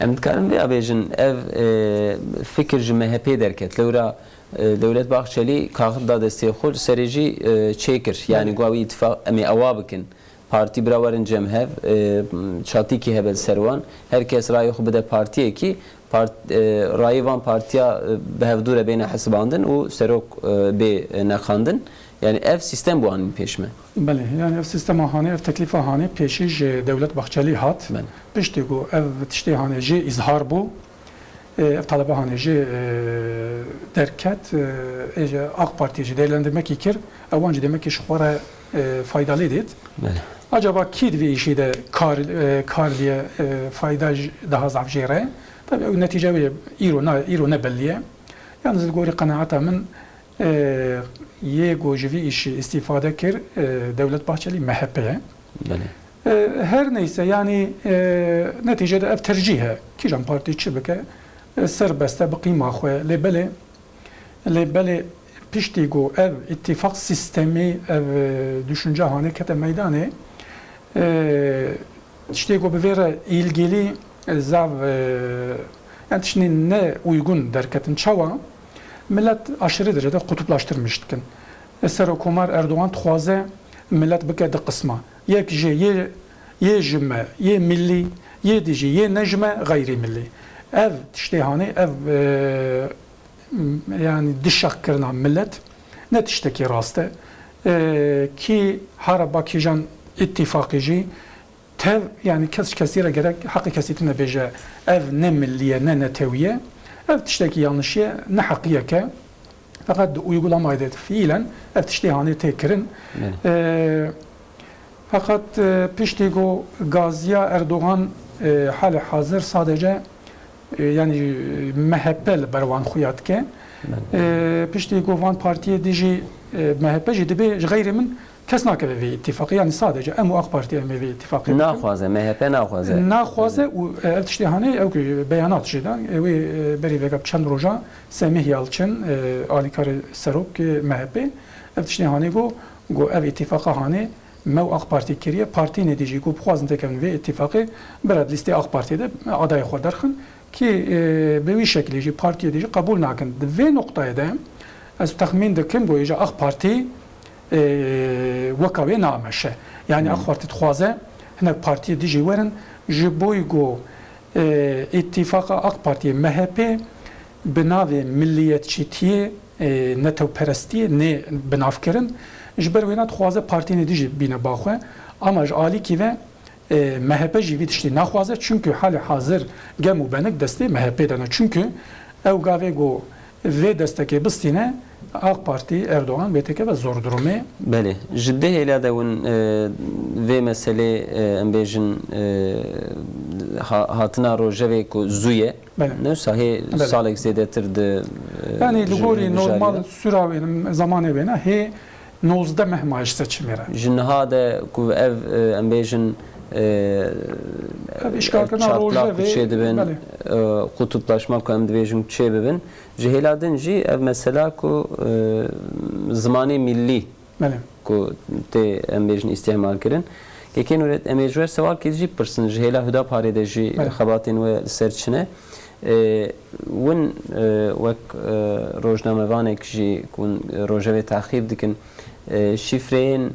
Em dikarin vêya bêjin, ev, e, fikir ji M H P derket. Lewra, e, Dewlet Bahçelî kaxit da destê xwe, li serê jî, e, çêkir. Yanî Belê. Gwa wî îtifaq, em ê ewa bikin. Partî bira werin cem hev, e, çatîkî hebe li ser wan. Her kes rayê xwe bide partiyekî, part-, e, rayê van partiya, e, bi hevdû re bêne hesibandin û serok, e, bê, e, neqandin. Yanî ev sîstem bû anîn pêş me. Belê, yanî ev sîstema hanê, ev teklîfa hanê pêşî ji Dewlet Bahçelî hat. Belê. Piştî ku ev tiştê hanê jê îzhar bû, e, ev taleba hanê jê, e, derket, e, ê jî AK Partiyê jî değerlendirmekî kir, ewan jî demekî ji xwe re, e, faydalı dît. Belê. Acaba kî di vê îşî de kar, e, kar diye, e, fayda j-, daha zaf jê re? Tabii ew netîce wê îro na-, îro ne belli ye. Yalnız li gorî qenaeta min, e, yê ku ji vî îşî îstîfade kir, e, Dewlet Bahçelî M H P ye. Belê. E, her neyse, yanî, e, netîcede ev tercîh e. Kîjan partî çi bike, e, serbest e bi qîma xwe. Lê belê, lê belê piştî ku ev îtîfaq sîstemî, ev, e, düşünce hanê kete meydanê, e, tiştê ku bi vê re îlgilî, e, zav, e, yani tiştê ne uygun derketin. Çawa? Millet aşırı derecede kutuplaştırmış dikin. E, Serokomar Erdogan dixwaze millet bike di qisma. Yek jê yê, yê ji me, yê millî, yê dijî, yê ne ji me xeyrî millî. Ev tiştê hanê, ev, e, m-, yani dişaxkirina millet ne tiştekî rast e. E, kî hara ba kîjan îtîfaqî jî tev, yani kes kesî re gerek heqê kesî tune bêje, ev ne millî ye, ne netewî ye. Ev tiştekî yanlişî ye, ne heqiyek e. Feqet di uygulamayê de fiilen ev tiştê hanê tê kirin. Belê. E, feqet, e, piştî ku gaziya Erdogan, e, halê hazir sadece, e, yani, e, M H P li ber wan xuya dike. Belê. E, piştî ku van partiyê dijî, e, M H P jî dibê ji xeyrê min kes nakeve vê îtîfaqê. Yani sadece em û AK Partî em ê vê îtîfaqê bikin. Naxwaze, M H P naxwaze. Naxwaze û, e, ev tiştê hanê ew ku beyanat jê dan, e, wê, e, berî vêga bi çend roja Semih Yalçın, e, alîkarê serok, e, M H P, ev tiştê hanê got, got ev îtîfaqa hanê me û AK Partî kiriye, partiyên dijî ku bixwazin têkevin vê îtîfaqê, bira di lîstê AK Partiyê de adayê xwe derxin, kî, e, bi wî şekilî jî partiyê dijî qebûl nakin. Di vê noqtayê de ez texmîn dikim ku êja AK Partî, e, weka wê nameşe. Yani Hmm. AK Partî dixwaze hinek partiyê dijî werin, ji bo ku, e, îtîfaqa AK Partiyê M H P bi navê milliyetçîtiyê, e, netewperestiyê nê binavkirin. Ji ber wêna dixwaze partiyên dijî bîne baxwe. Ama ji alîkî ve, e, M H P jî vî tiştî naxwaze. Çünkü halê hazir gem û benik destê M H P de ne. Çünkü ew gavê ku vê destekê bistîne, AK Partî, Erdogan wê têkeve zor durumê. Belê. Ji di hêla de hûn, e, vê meselê, e, em bêjin, e, ha-, hatina rojevê ku zû ye, Belê. Ne wisa hê Belê. salek zêdetir di, e, Yani ji li gorî hilbijarî normal de. Sura wê, zamanê wê ne, hê nozdeh meh maye ji seçimê re. Ji niha de ku ev, e, em bêjin, e, Ev îşgalkirina çatlak ku rojevê, çêdibin, belê. e, qutuplaşma ku em dibêjin çêbibin, ji hêla din jî ev mesela ku, e, zimanê millî Belê. ku tê, em bêjin, îstîhmal kirin. Kekê Nûret, em ê ji we sewalkê jî bipirsin, ji hêla Hudaparê de jî Belê. xebatên we li ser çi ne? E, win, e, wek, e, rojnamevanek jî ku hûn, e, rojevê teqîb dikin, e, şîfreyên,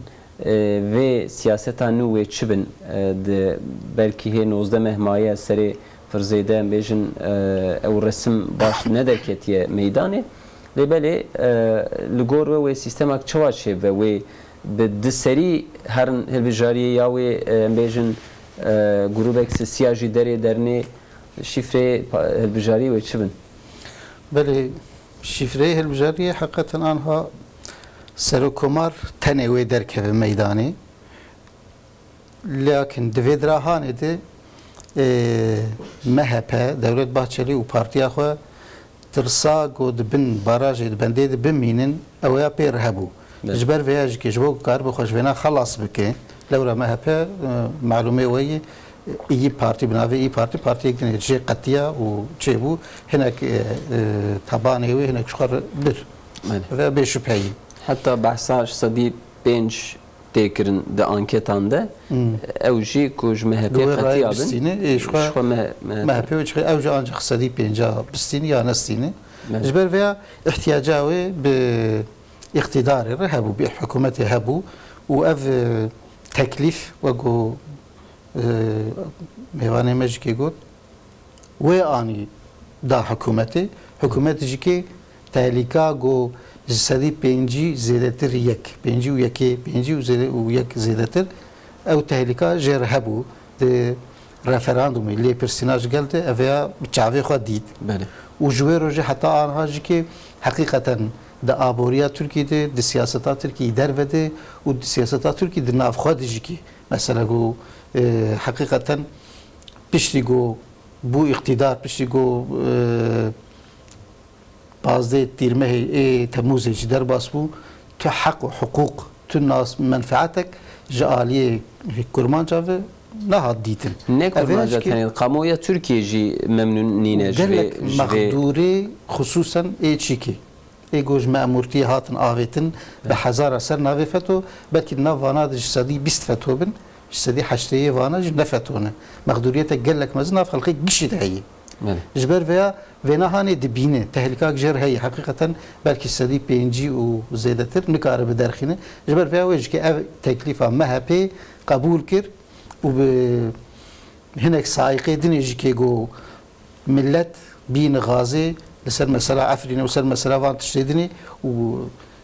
e, vê siyaseta nû wê çi bin? E, di belkî hê nozdeh meh maye serê firzêde, em bêjin, e, ew resim baş nederketiye meydanê. Lê belê, e, li gor we wê sîstemek çawa çêbibe? Wê bi du serî herin hilbijariyê ya wê, e, em bêjin, e, grûbek sisiya jî derê dernê, şîfreyê pa-, hilbijariyê wê çi bin? Belê, şîfreyê hilbijariyê heqeten anha Serokomar tenê wê derkeve meydanê. Lakin di vê dirahanê de, e, M H P, Dewlet Bahçelî û partiya xwe tirsa ku di bin barajê, di bendê de bimînin, ew ya pê re hebû. Evet. Ji ber vêya jî ke ji bo ku karibe xwe ji vêna xelas bike, lewra M H P, e, malûmê we yî, İYİ Parti, bi navê İYİ Parti, partiyek din e, jê qetiya û çêbû, hinek, e, e, tabanê wê hinek ji xwe re bir. Evet. Ve bêşupheyî. Heta behsa ji sedî pênc pê kirin di anketan de, Hmm. ew jî ku ji Li MHP wê qetiya rayê bin, bistîne, ê, ji xwe ji xwe MH-, MHP. MHP û ji xwe ew jî ancaq sedî pêncî bistîne ya nestîne. Evet. Ji ber vêya ihtiyaca wê bi îqtîdarê re hebû, bi hikûmetê hebû û ev, e, teklîf wek ku, e, mêvanê me jî kê got, wê anî da hikûmetê. Hikûmet jî kê tehlîka ku ji sedî pêncî zêdetir yek, pêncî û yekê, pêncî û zêde-, û yek zêdetir, ew tehlîka jê re hebû. Di referandumê, lêpirsîna ji gel de, ev ya bi çavê xwe dît. Belê. Û ji wê rojê heta anha jî kê heqîqeten di aboriya Tirkî de, di siyaseta Tirkî derve de û di siyaseta Tirkî di nav xwe de jî kê, mesela ku, e, heqîqeten piştî ku bû îqtîdar, piştî ku, e, pazdeh tîrmehê ê Temûzê jî derbas bû, tu heq û hiqûq, tu nas menfeetek ji aliyê Kurmanca ve nehat dîtin. Ne Ev Kurmanca jî ki tenê, kamuoya Tirkiyê jî memnûn nîne ji vê, gelek ji vê mexdûrê, xisûsen ê çîkê. Ê ku ji memûrtiyê hatin avêtin, bi Evet. hezara ser navê FETÖ, belkî di nav vana de ji sedî bîst FETÖ bin, ji sedî heştê yê vana jî ne FETÖ ne. Mexdûriyetek gelek mezin nav xelkê gişî de heye. Belê. Ji ber vêya vêna hanê dibîne, tehlîkak jê re heye. Heqîqeten belkî sedî pêncî û zêdetir nikare biderxîne. Ji ber vêya wê jî ke ev teklîfa MHPê qebûl kir û bi hinek saîqê dinê jî kê got, Millet bîne gazê li ser mesela Efrînê û ser mesela van tiştê dinê û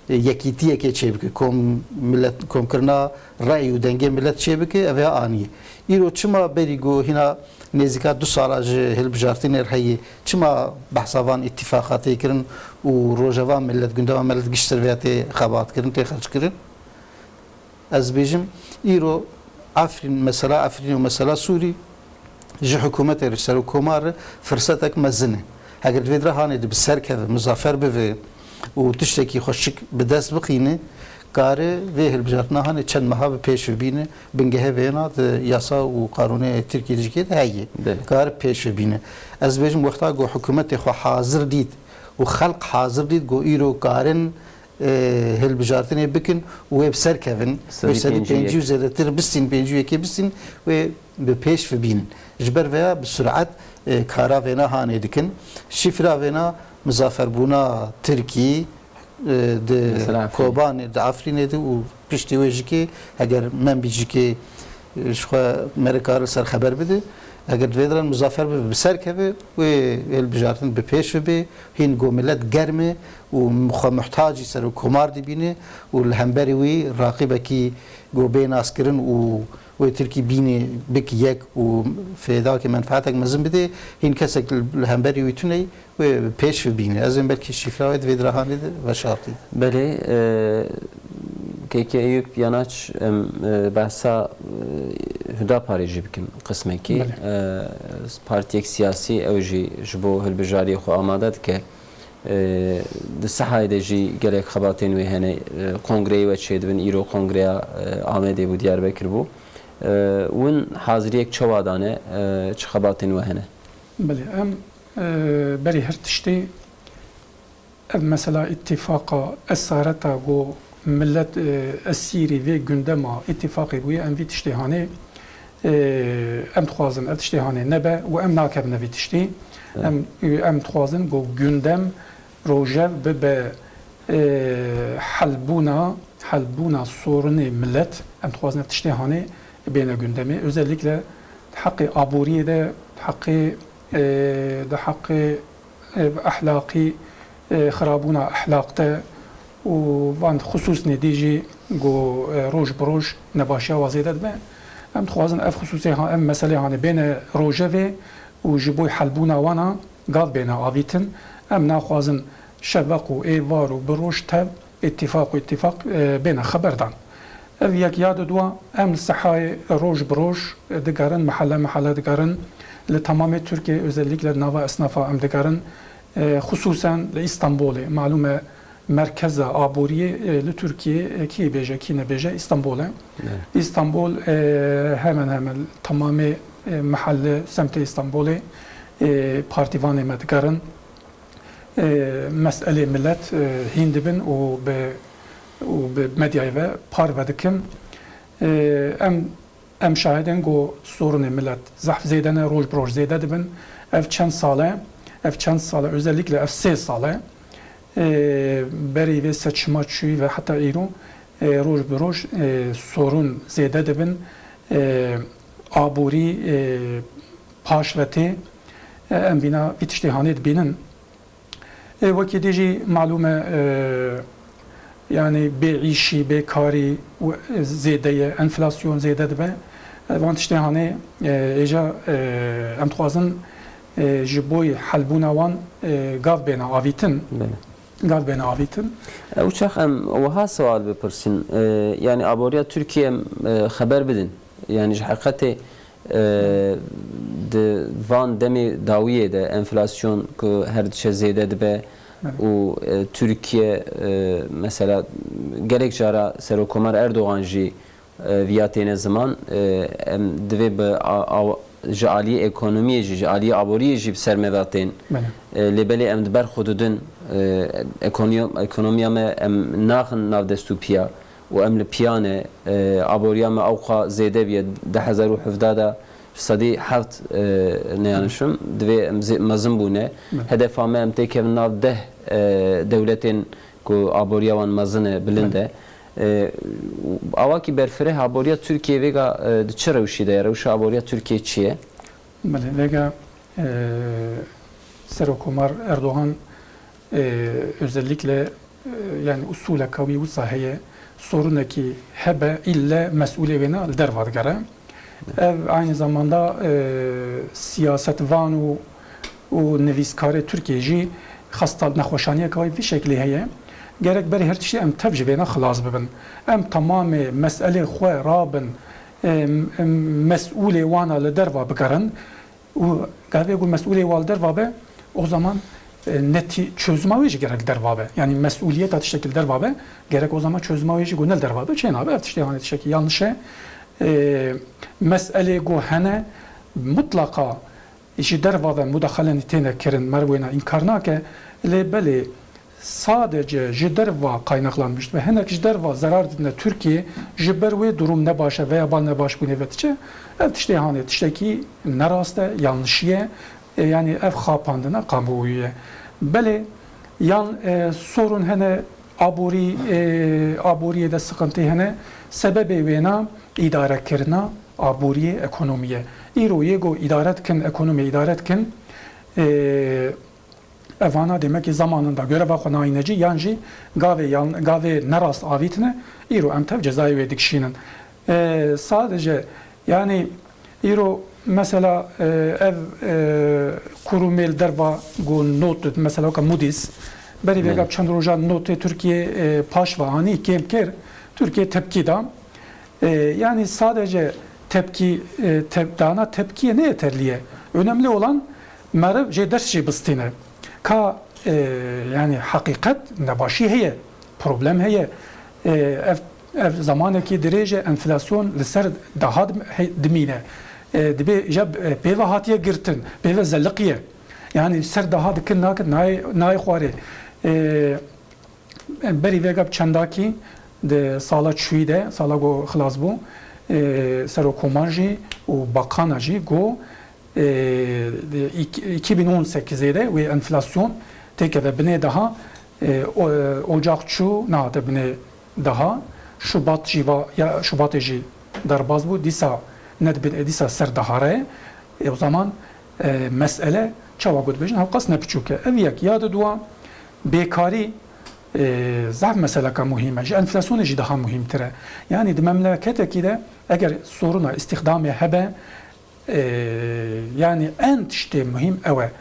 yekîtiyekê çêbike, kom millet, komkirina rey û dengê millet çêbike, ev ya anî. Îro çima berî ku hîna nêzîka du sala ji hilbijartinê re heye, çima behsa van îtîfaqa tê kirin û rojeva millet, gundema millet giştir vêya tê xebatkirin, tê xerckirin? Ez dibêjim, îro Efrîn, mesela Efrîn û mesela Sûrî ji hikûmetê re, ji serokkomar re firsetek mezin e. Heger di vê dira hanê de bi ser keve, mizafer bive û tiştekî xweşik bi dest bixîne, kare vê hilbijartina hanê çend meha bi pêş ve bîne, bingehê vêna di yasa û qanûnê Tirkiyê de jî kê de heye. Belê. Kare pêş ve bîne. Ez dibêjim, wexta ku hikûmetê xwe hazir dît û xelq hazir dît ku îro karin e, hilbijartinê bikin û wê bi ser kevin. Wê Sedî sedî pêncî û yek. Pêncî û zêdetir bistîn, pêncî û yekê bistîn, wê bi pêş ve bînin. Ji ber vêya bi sur'et, e, kara vêna hanê dikin. Şîfra vêna mizaferbûna Tirkî, e, di Mesela Efrînê. Kobanê, di Efrînê de û piştî wê jî kê, heger Menbîc jî kê, e, ji xwe me re kar li ser xeber bide. Heger di vê diran mizafer bibe, bi ser keve, wê hilbijartin bi pêş ve bê. Hîn ku millet germ e û xwe muhtacî serokkomar dibîne û li hemberî wî raqîbekî ku bê naskirin û wê Tirkî bînê bik yek û fêdakê menfeetek mezin bidê, hîn kesek li hemberî wî tune ye, wê pêş ve bîne. Ez ên belkî şîfra wê di vê dirahanê de veşartî. Belê, e, Kekê Eyûp Yanaç, em, e, behsa, e, Hudaparê jî bikin qismekî. Belê. E, partiyek siyasî, ew jî ji bo hilbijariyê xwe amade dike. E, di Sehayê de jî gelek xebatên wê hene. E, kongreyê we çêdibin, îro kongreya, e, Amedê bû, Diyarbekir bû. E, win haziriyek çawa dane, e, çi xebatên we hene? Belê, em, e, berî her tiştê ev mesela îtîfaqa, esareta ku millet, e, esîrî vê gundema îtîfaqê bûye, em vî tiştê hanê, e, em dixwazin ev tiştê hanê nebe û em nakevine vî tiştî. Evet. Em, em dixwazin ku gundem rojev bibe, e, helbûna, helbûna sorunê millet. Em dixwazin ev tiştê hanê bêne gundemê. Özellikle di heqê aboriyê de, di heqê, e, di heqê, e, ehlaqî, e, xirabûna ehlaq de û van xisûsnê dî jî ku, e, roj bi roj nebaşiya wa zêde dibe. Em dixwazin ev xisûsê ha-, ev meselê hanê bêne rojevê û ji bo helbûna wana gav bêne avîtin. Em naxwazin şeveq û êvar û bi roj tev îtîfaq û îtîfaq, e, bêne xeberdan. Ev yek ya didwa, em li Sehayê roj bi roj digerin, mehelle mehelle digerin. Li temamê Tirkiyê, özellikle di nava esnafa em digerin. E, xisûsen li Îstanbulê, malûm e, merkeza aboriyê, e, li Tirkiyê, e, kî bêje, kî nebêje, Îstanbul e. Evet. Îstanbul, e, hemen hemen temamê, e, mehelle, semtê Îstanbulê, e, partîvanê me digerin. E, meselê millet, e, hîn dibin û bi, û bi medyayê ve parve dikin. E, em, em şahidên ku sorunê milet zehf zêde ne, roj bi roj zêde dibin. Ev çend sal e, ev çend sal e, özellikle ev sê sal e, e, berî vê seçima çûyî ve heta îro, e, roj bi roj, e, sorun zêde dibin. E, aborî, e, paş ve tê. E, em vîna vî tiştê hanê dibînin. E, wekî dî jî malûm e, e, yanî bêîşî, bêkarî û zêde ye, enflasyon zêde dibe. E, van tiştê hanê, e, êca, e, em dixwazin, e, ji bo helbûna wan, e, gav bêne avîtin. Belê. Gav bêne avîtin. E, û çax em wiha sewal bipirsîn. E, yanî aboriya Tirkiye em, e, xeber bidin. Yanî ji heqetê, e, di van demê dawiyê de enflasyon ku her diçe zêde dibe Belê. û, e, Tirkiye, e, mesela gelek cara Serokkomar Erdogan jî, e, viya têne ziman, e, em divê bi a-, a-, ji aliyê ekonomiyê jî, ji aliyê aboriyê jî bi ser me ve tên. Belê. E, lê belê em di ber xwe didin, e, ekonomiya, ekonomiya me em naxin nav dest û piya û em li piya ne, e, aboriya me ewqa zêde bûye, du hezar û hevdeh de sedî heft, e, neyanişim, divê em zê-, mezin bûne. Belê. Hedefa me em têkevin nav deh, e, dewletên ku aboriya wan mezin e, bilind Belê. e. E, awakî berfireh aboriya Tirkiye vêga, e, di çi rewşî de ye? Rewşa aboriya Tirkiye çi ye? Belê, vêga, e, Serokkomar Erdogan, e, özellikle, e, yani usuleke wî wisa heye, sorunekî hebe îlle mesûlê wêna li derva digere. Ev aynı zamanda, e, siyasetvan û, û nivîskarê Tirkiyê jî xesta nexweşaniyeke wî vî şeklî heye. Gerek berî her tiştî em tev ji vêna xilas bibin. Em temamê meselê xwe rabin, e, m-, mesûlê wana li derva bigerin. Û gavê ku mesûlê wa li derva be, o zaman, e, netî-, çözüma wê jî gerek li derva be. Yani mesûliyeta tiştekî li derva be, gerek o zaman çözüma wê jî ku ne li derva be, çê nabe. Ev tiştê hanê tiştekî yanlış e. E, meselê ku hene, mutlaka ji derva ve mudaxalenî têne kirin, meriv wêna înkar nake. Lê belê, sadece ji derva kaynaklanmış ve hinek ji derva zerar didine Tirkiyê, ji ber wê durum ne baş e veya bal ne baş bûnê ve diçe, ev tiştê hanê tiştekî nerast e, yanlişî ye. E, yanî ev xapandina kamuoyû ye. Belê, yan, e, sorun hene, aborî, e, aboriyê de sıkıntı hene, sebebê wêna îdarekirina aboriyê, ekonomiyê. Îro yê ku îdare dikin, ekonomiyê îdare dikin, e, Evana demek ki zamanında göreva xwe nayîne cî yan jî gavê yan, gavê nerast avîtine, îro em tev cezayê wê dikişînin. E, sadece yani îro mesela, e, ev, e, kurumê li derva ku not, mesela weke Moody's, berî vêga Belê. çend rojan notê Tirkiye, e, paş ve anî, kêm kir, Tirkiye tepkî da. E, yani sadece tepki, e, tep-, dana tepkiye ne yeterli ye. Önemli olan meriv jê ders jî bistîne. Ka, e, yani heqîqet nebaşî heye, problem heye. E, ev, ev zamanekî dirêj e, enflasyon li ser daha dim-, he-, dimîne. E, dibê îja, e, pê ve hatiye girtin, pê ve zeliqiye. Yani ser daha dikin nakin, nayê, nayê xwarê. E, Berî vêga bi çendakî di sala çûyî de, sala ku xilas bû, e, Serokkomar jî û Bakana jî got, e, di îk-, iki bin on sekizê de wê enflasyon têkeve binê daha, e, o-, e, Ocak çû nehate binê daha, Şubat jî va, ya Şubatê jî derbas bû, dîsa nedibin, e, dîsa ser daha re. E, o zaman, e, mesele çawa ku dibêjin hewqas ne piçûk e. Ev yek, ya di dua bêkarî, e, zaf meseleka muhîm e. Ji enflasyonê jî daha muhîmtir e. Yani di memleketekî de eger soruna îstîxdamê hebe, e, yani en tiştê muhîm ew e.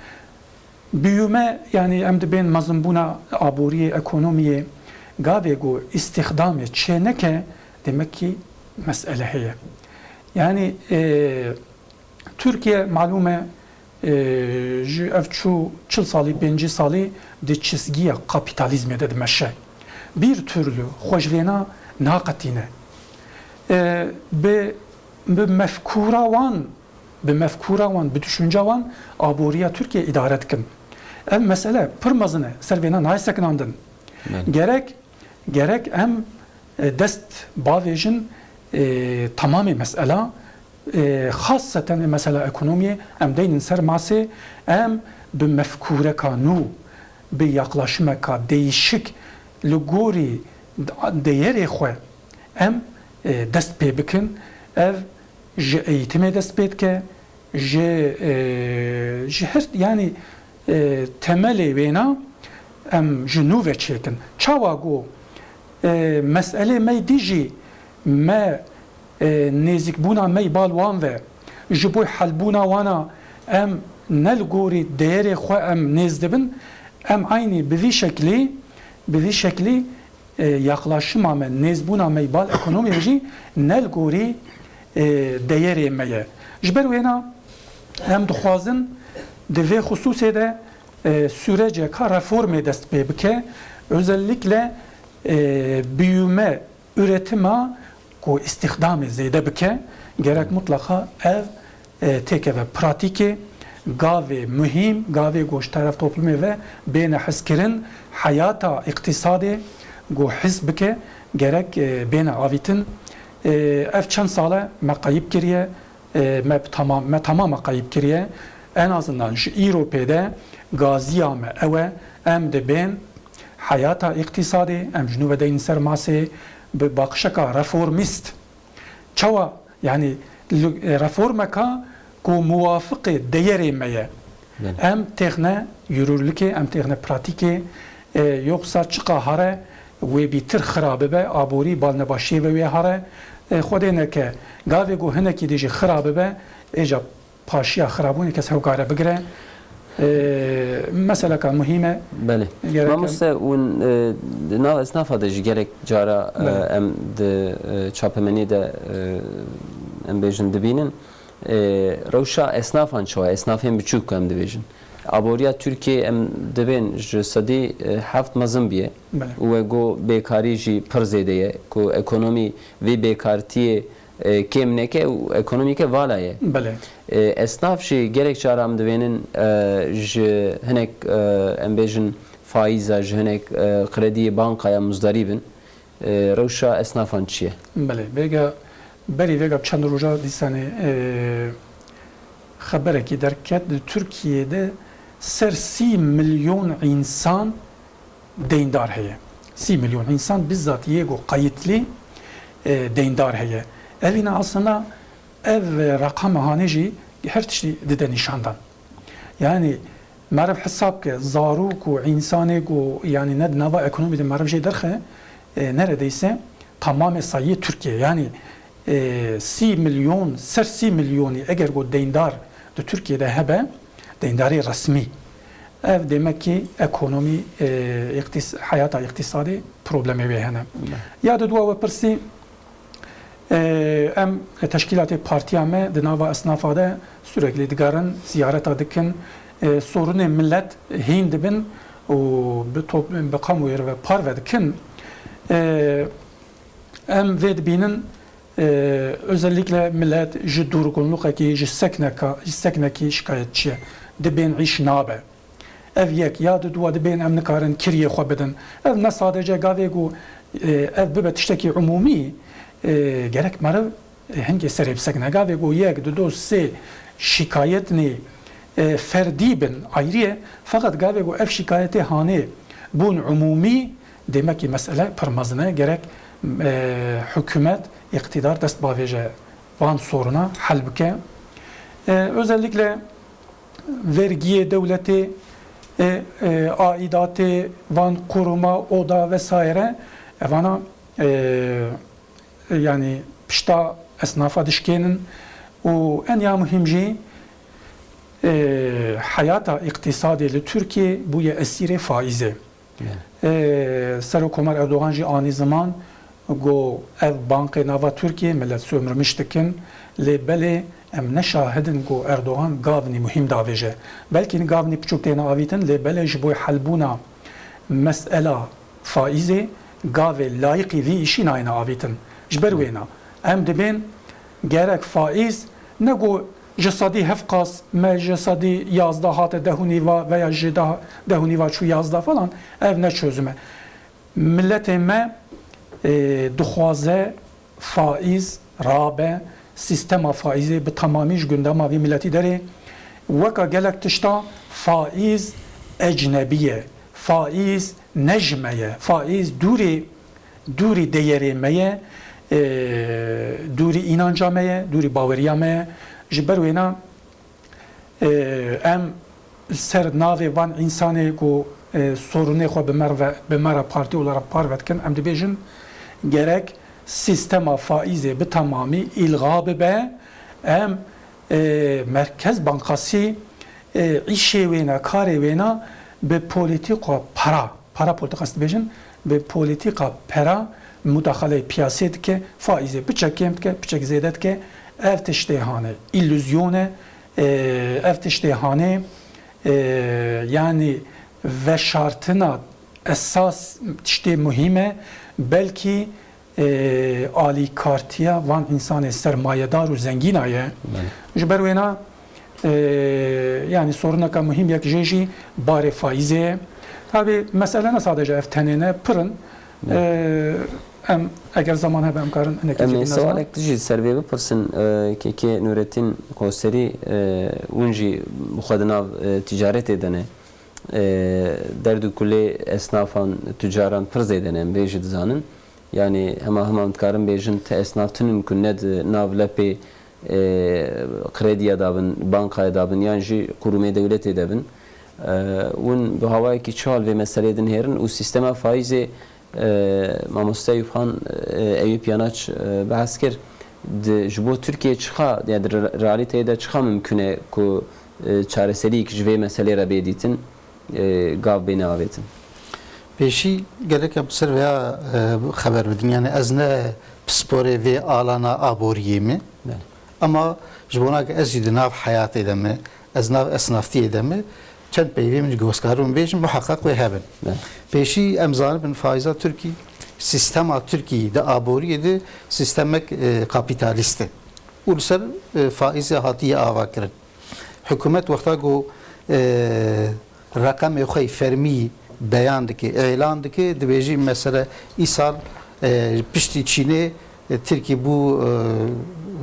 Biyûme, yani em dibên mezinbûna aboriyê, ekonomiyê, gavê ku îstîxdamê çê neke, demek ki mesele heye. Yani, e, Tirkiye malûm e, e, ji ev çû çil salî, pêncî salî di çizgiya kapîtalîzmê de dimeşe. Bir türlü xwe ji vêna naqetîne. E, bi, bi mefkûra wan, bi mefkûra wan, bi düşünca wan aboriya Tirkiye îdare dikin. Ev mesele pir mezin e, ser vêna nayê sekinandin. Belê. Gerek, gerek em, e, dest bavêjin, E, tamamê mesela, e, xaseten mesela ekonomiyê em deynin ser masê, em bi mefkûreka nû, bi yaklaşimeka değişik li gorî deyerê xwe em, e, dest pê bikin. Ev ji eğitimê dest pê dike, ji, e, ji her, yanî, e, temelê wêna em ji nû ve çêkin. Çawa ku, e, meselê me dî jî me, e, nêzîkbûna me bal wan ve, ji bo helbûna wana em ne li gorî değerê xwe em nêz dibin, em aynî bi vî şeklî, bi vî şeklî e, yaklaşima me, nêzbûna me bal ekonomiyê jî ne li gorî, e, deyerê me ye. Ji ber wêna em dixwazin di vê xisûsê de, e, süreceka reformê dest pê bike. Özellikle, e, büyüme, üretima ku îstîxdamê zêde bike, gerek mutlaka ev e, têkeve pratîkê, gavê muhîm, gavê ku ji teref toplumê ve bêne hizkirin, heyata îqtîsadê ku his bike, gerek, e, bêne avîtin. E, ev çend sal e me qeyîb kiriye, e, me bi tamam, me tamam me qeyîb kiriye. En azından ji îro pê de gaziya me ew e, em dibên heyata îqtîsadê, em ji nû ve deynin ser masê, bi baqişeka reformîst. Çawa? Yanî li, e, reformeka ku muwafiqê deyerê me ye. Belê. Em têxne yürürlükê, em têxne pratîkê, e, yoksa çiqa hare wê bîtir xira bibe, aborî balnebaşiyê ve wê hare. E, Xwedê neke, gavê ku hinekî dî jî xira bibe, êca paşiya xirabûnê kes hewkare bigire. E, meseleka muhîm e. Belê. Gerek em Mamoste, hûn, e, di nav esnafa de jî gelek cara, e, Belê. em di, e, çapemeniyê de, e, em bêjin dibînin. E, rewşa esnafan çawa? Esnafên biçûk em dibêjin. Aboriya Tirkiyê em dibên ji sedî, e, heft mezin bûye. Belê. Û we got bêkarî jî pir zêde ye. Ku ekonomî vê bêkartiyê e, kêm neke û ekonomîke vala ye. Belê. E, esnaf jî gelek cara em divênin, e, ji hinek, e, em bêjin faîza, ji hinek, e, krediyê bankaya muzdarî bin. E, rewşa esnafan çi ye? Belê. Vêga, berî vêga çend roja dîsanê, e, xeberekî derket, di Tirkiyê de ser sî milyon însan deyndar heye. Sî milyon însan bizzat yê ku qeyîtlî, e, deyndar heye. Evîna aslında ev, e, reqama hanê jî her tiştî dide nîşandan. Yani meriv hesab ke zarok û însanê ku yani ne di nava ekonomî de meriv jê derxe, e, neredeyse tamamê sayiyê Tirkiye. Yani, e, sî milyon, ser sî milyonî eger ku deyndar di Tirkiye de hebe, deyndarê resmî. Ev demek ki ekonomî, e, îqtîs-, heyata îqtîsadê problemê wê hene. Ya di dua we pirsî, e, em teşkîlatê partiya me di nava esnafa de sürekli digerin, ziyareta dikin, e, sorunê millet hîn dibin û bi top-, bi kamuoyê re ve parve dikin. E, em vê dibînin, e, özellikle millet ji durgunlukekî, ji sekneka, ji seknekî şikayetçi ye. Dibên îş nabe. Ev yek, ya di dua dibên em nikarin kiriyê xwe bidin. Ev ne sadece gavê ku, e, ev bibe tiştekî umûmî, e, gerek meriv, e, hingê serê bisekine. Gavê ku yek, di do, sê şikayetnê, e, ferdî bin, ayrî ye. Feqet gavê ku ev şikayetê hanê bûn umûmî, demek ki mesele pir mezin e. Gerek, e, hikûmet, îqtîdar dest bavêje van soruna hel bike. E, özellikle vergiyê dewletê, e, e, aîdatê, van koruma, oda vesaire, evana, e, e, yani pişta esnafa dişkênin û en ya muhîm jî, e, heyata îqtîsadê li Tirkiyê bûye esîrê faîzê. Yani. E, Serokkomar Erdogan jî anî ziman, got, ev bankê nava Tirkiyê, millet sömürmüş dikin, lê belê em ne şahid in ku Erdogan gavnî muhîm davêje. Belkî gavnî piçûk têne avîtin, lê belê ji bo helbûna mesela faîzê gavê layiqî vî îşî nayêne avîtin. Ji ber wêna em dibên gerek faîz ne ku ji sedî heft qas me ji sedî yazdeh hate deh û nîva veya ji deh, deh û nîva çû yazdeh falan, ev ne çözüm e. Miletê me, e, dixwaze Faîz rabe, sîstema faîzê bi temamî ji gundema vî miletî derê. Weka gelek tişta faîz ecnebî ye, faîz ne ji me ye, faîz dûrî, dûrî deyerê me ye, e, dûrî înanca me ye, dûrî baweriya me ye. Ji ber wêna, e, em li ser navê van însanê ku, e, sorunê xwe bi me re, bi me re partî olarak parve dikin, em dibêjin, gerek sîstema faîzê bi temamî îlga bibe, em, e, Merkez Bankasî, e, îşê wêna, karê wêna bi polîtîka para, para polîtikası dibêjin, bi polîtîka pera mudaxaleyê piyasê dike, faîzê piçek kêm dike, piçek zêde dike. Ev tiştê hane îlluzyon e, e, ev tiştê hane, e, yanî veşartina esas tiştê muhîm e, belkî, e, alîkartiya van însanê sermayedar û zengîna ye. Belê. Ji ber wêna, e, yanî soruneka muhîm yek jê jî barê faîzê ye. Tabî mesele ne sadece ev tenê ne, pir in. Belê. E, em eger zaman hebe em karin hinekî Em ê jî bîne ziman. Sewalek tu jî ser vê bipirsin, e, kekê Nurettin Koserî, e, hûn jî bi xwe di nav, e, ticaretê de ne. E, derd û kulê esnafan, tucaran pir zêde ne, em vê jî dizanin. Yanî hema hema em dikarin bêjin ti esnaf tinin ku ne di nav lepê, e, krediya dabin, bankaya dabin yan jî qurûmê dewletê de bin. E, hûn bi hawayekî çi hal vê meseleyê dinihêrin û sîstema faîzê, e, mamoste Eyûphan, e, Eyûp Yanaç, e, behs kir. Di, ji bo Tirkiye çiqa, ya di re-, realîteyê de çiqa mimkun e ku, e, çareseriyek ji vê meselê re bê dîtin? E, gav bêne avêtin. Pêşî gerek em ser vêya, e, xeber bidin. Yani ez ne pisporê vê alana aboriyê me. Belê. Ama ji bona ku ez jî di nav heyatê de me, ez nav esnaftiyê de me, çend peyvê min ji ku ez karim bêjim, muheqeq wê hebin. Belê. Pêşî em zanibin faiza Tirkî, sistema Tirkî di aboriyê de sistemek, e, kapîtalîst e. Û li ser, e, faizê hatiye ava kirin. Hikûmet wexta ku, e, reqemê xwe yî fermî beyan dike, îlan dike, dibêjî mesela îsal, e, piştî Çînê, e, Tirkî bû, e,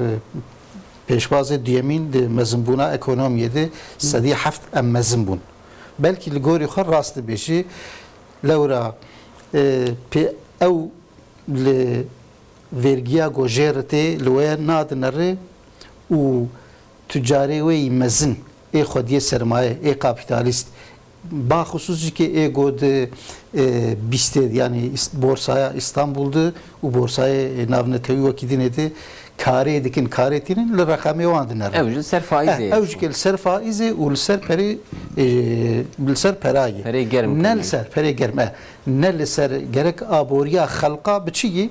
e, pêşbazê duyemîn di mezinbûna ekonomiyê de, sedî heft em mezin bûn. Belkî li gorî xwe rast dibêjî, lewra, e, pê ew li vergiya ku jê re tê, li we nadine rê û tucarê wê yî mezin, ê xwediyê sermaye, ê kapîtalîst, baxusûs jî kê ê ku di, e, bîstê, yanî îst-, borsaya Îstanbul de û borsayê navnetewî wekî dinê de karê dikin, karê tînin, li reqemê wan dinere. Ew jî li ser faîzê Eh, ye. Ew jî kê li ser faîzê û li ser perê, e, li ser perayê. Perê germ Ne kirine. Li ser perê germ, eh. Ne li ser gerek aboriya xelqa bi çi yî?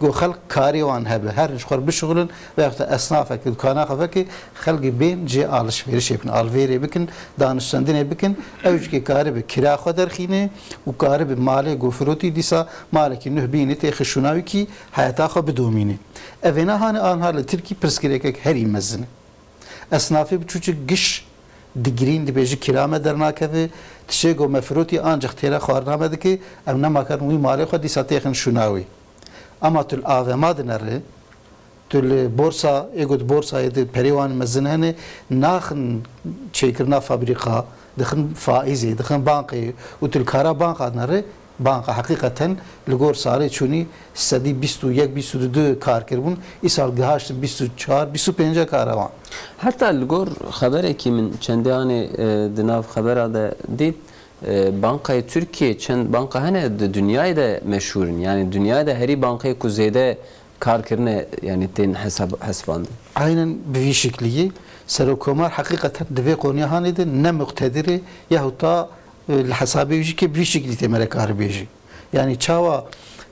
Ku xelk karê wan hebe, herin ji xwe re bişuxulin, veyahut da esnafek, dukana xwe veke, xelkê bên cê alişverişê bikin, alvêrê bikin, danûstendinê bikin, ew jî kê karibe kira xwe derxîne û karibe malê ku firotî dîsa malekî nuh bînî têxe şûna wî kî heyata xwe bidomîne. Evêna hanê anha li Tirkî pirsgirêkek herî mezin e. Esnafê biçûçik giş digirîn, dibêji kira me dernakeve, tiştê ku me firotî ancaq têra xwarina me dike, em nema karin wî malê xwe dîsa têxin şûna wî. Ema tu li A V M dinere, tu li borsa, ê got borsayê de perê wan mezin hene, naxin çêkirina fabrîka, dixin faîzê, dixin bankê û tu li kara banka dinere, banka heqîqeten li gor salê çûnî sedî bîst û yek, bîst û du kar kiribûn, îsal gihaştin bîst û çar, bîst û pênc kara wan. Heta li gor xeberekî min çendê anê, e, di nav xebera de dît, e, Bankayê Tirkiyê çend banka hene di dinyayê de meşhûr in. Yanî dinyayê de herî bankayê ku zêde kar kirine, yanî tên hesab-, hesibandin. Aynen bi vî şiklî yî. Serokkomar heqîqeten di vê konuya hanê de ne muqtedir e, yahut da, e, li hesabê wî jî kê bi vî şiklî tê mere karibêjî. Yanî çawa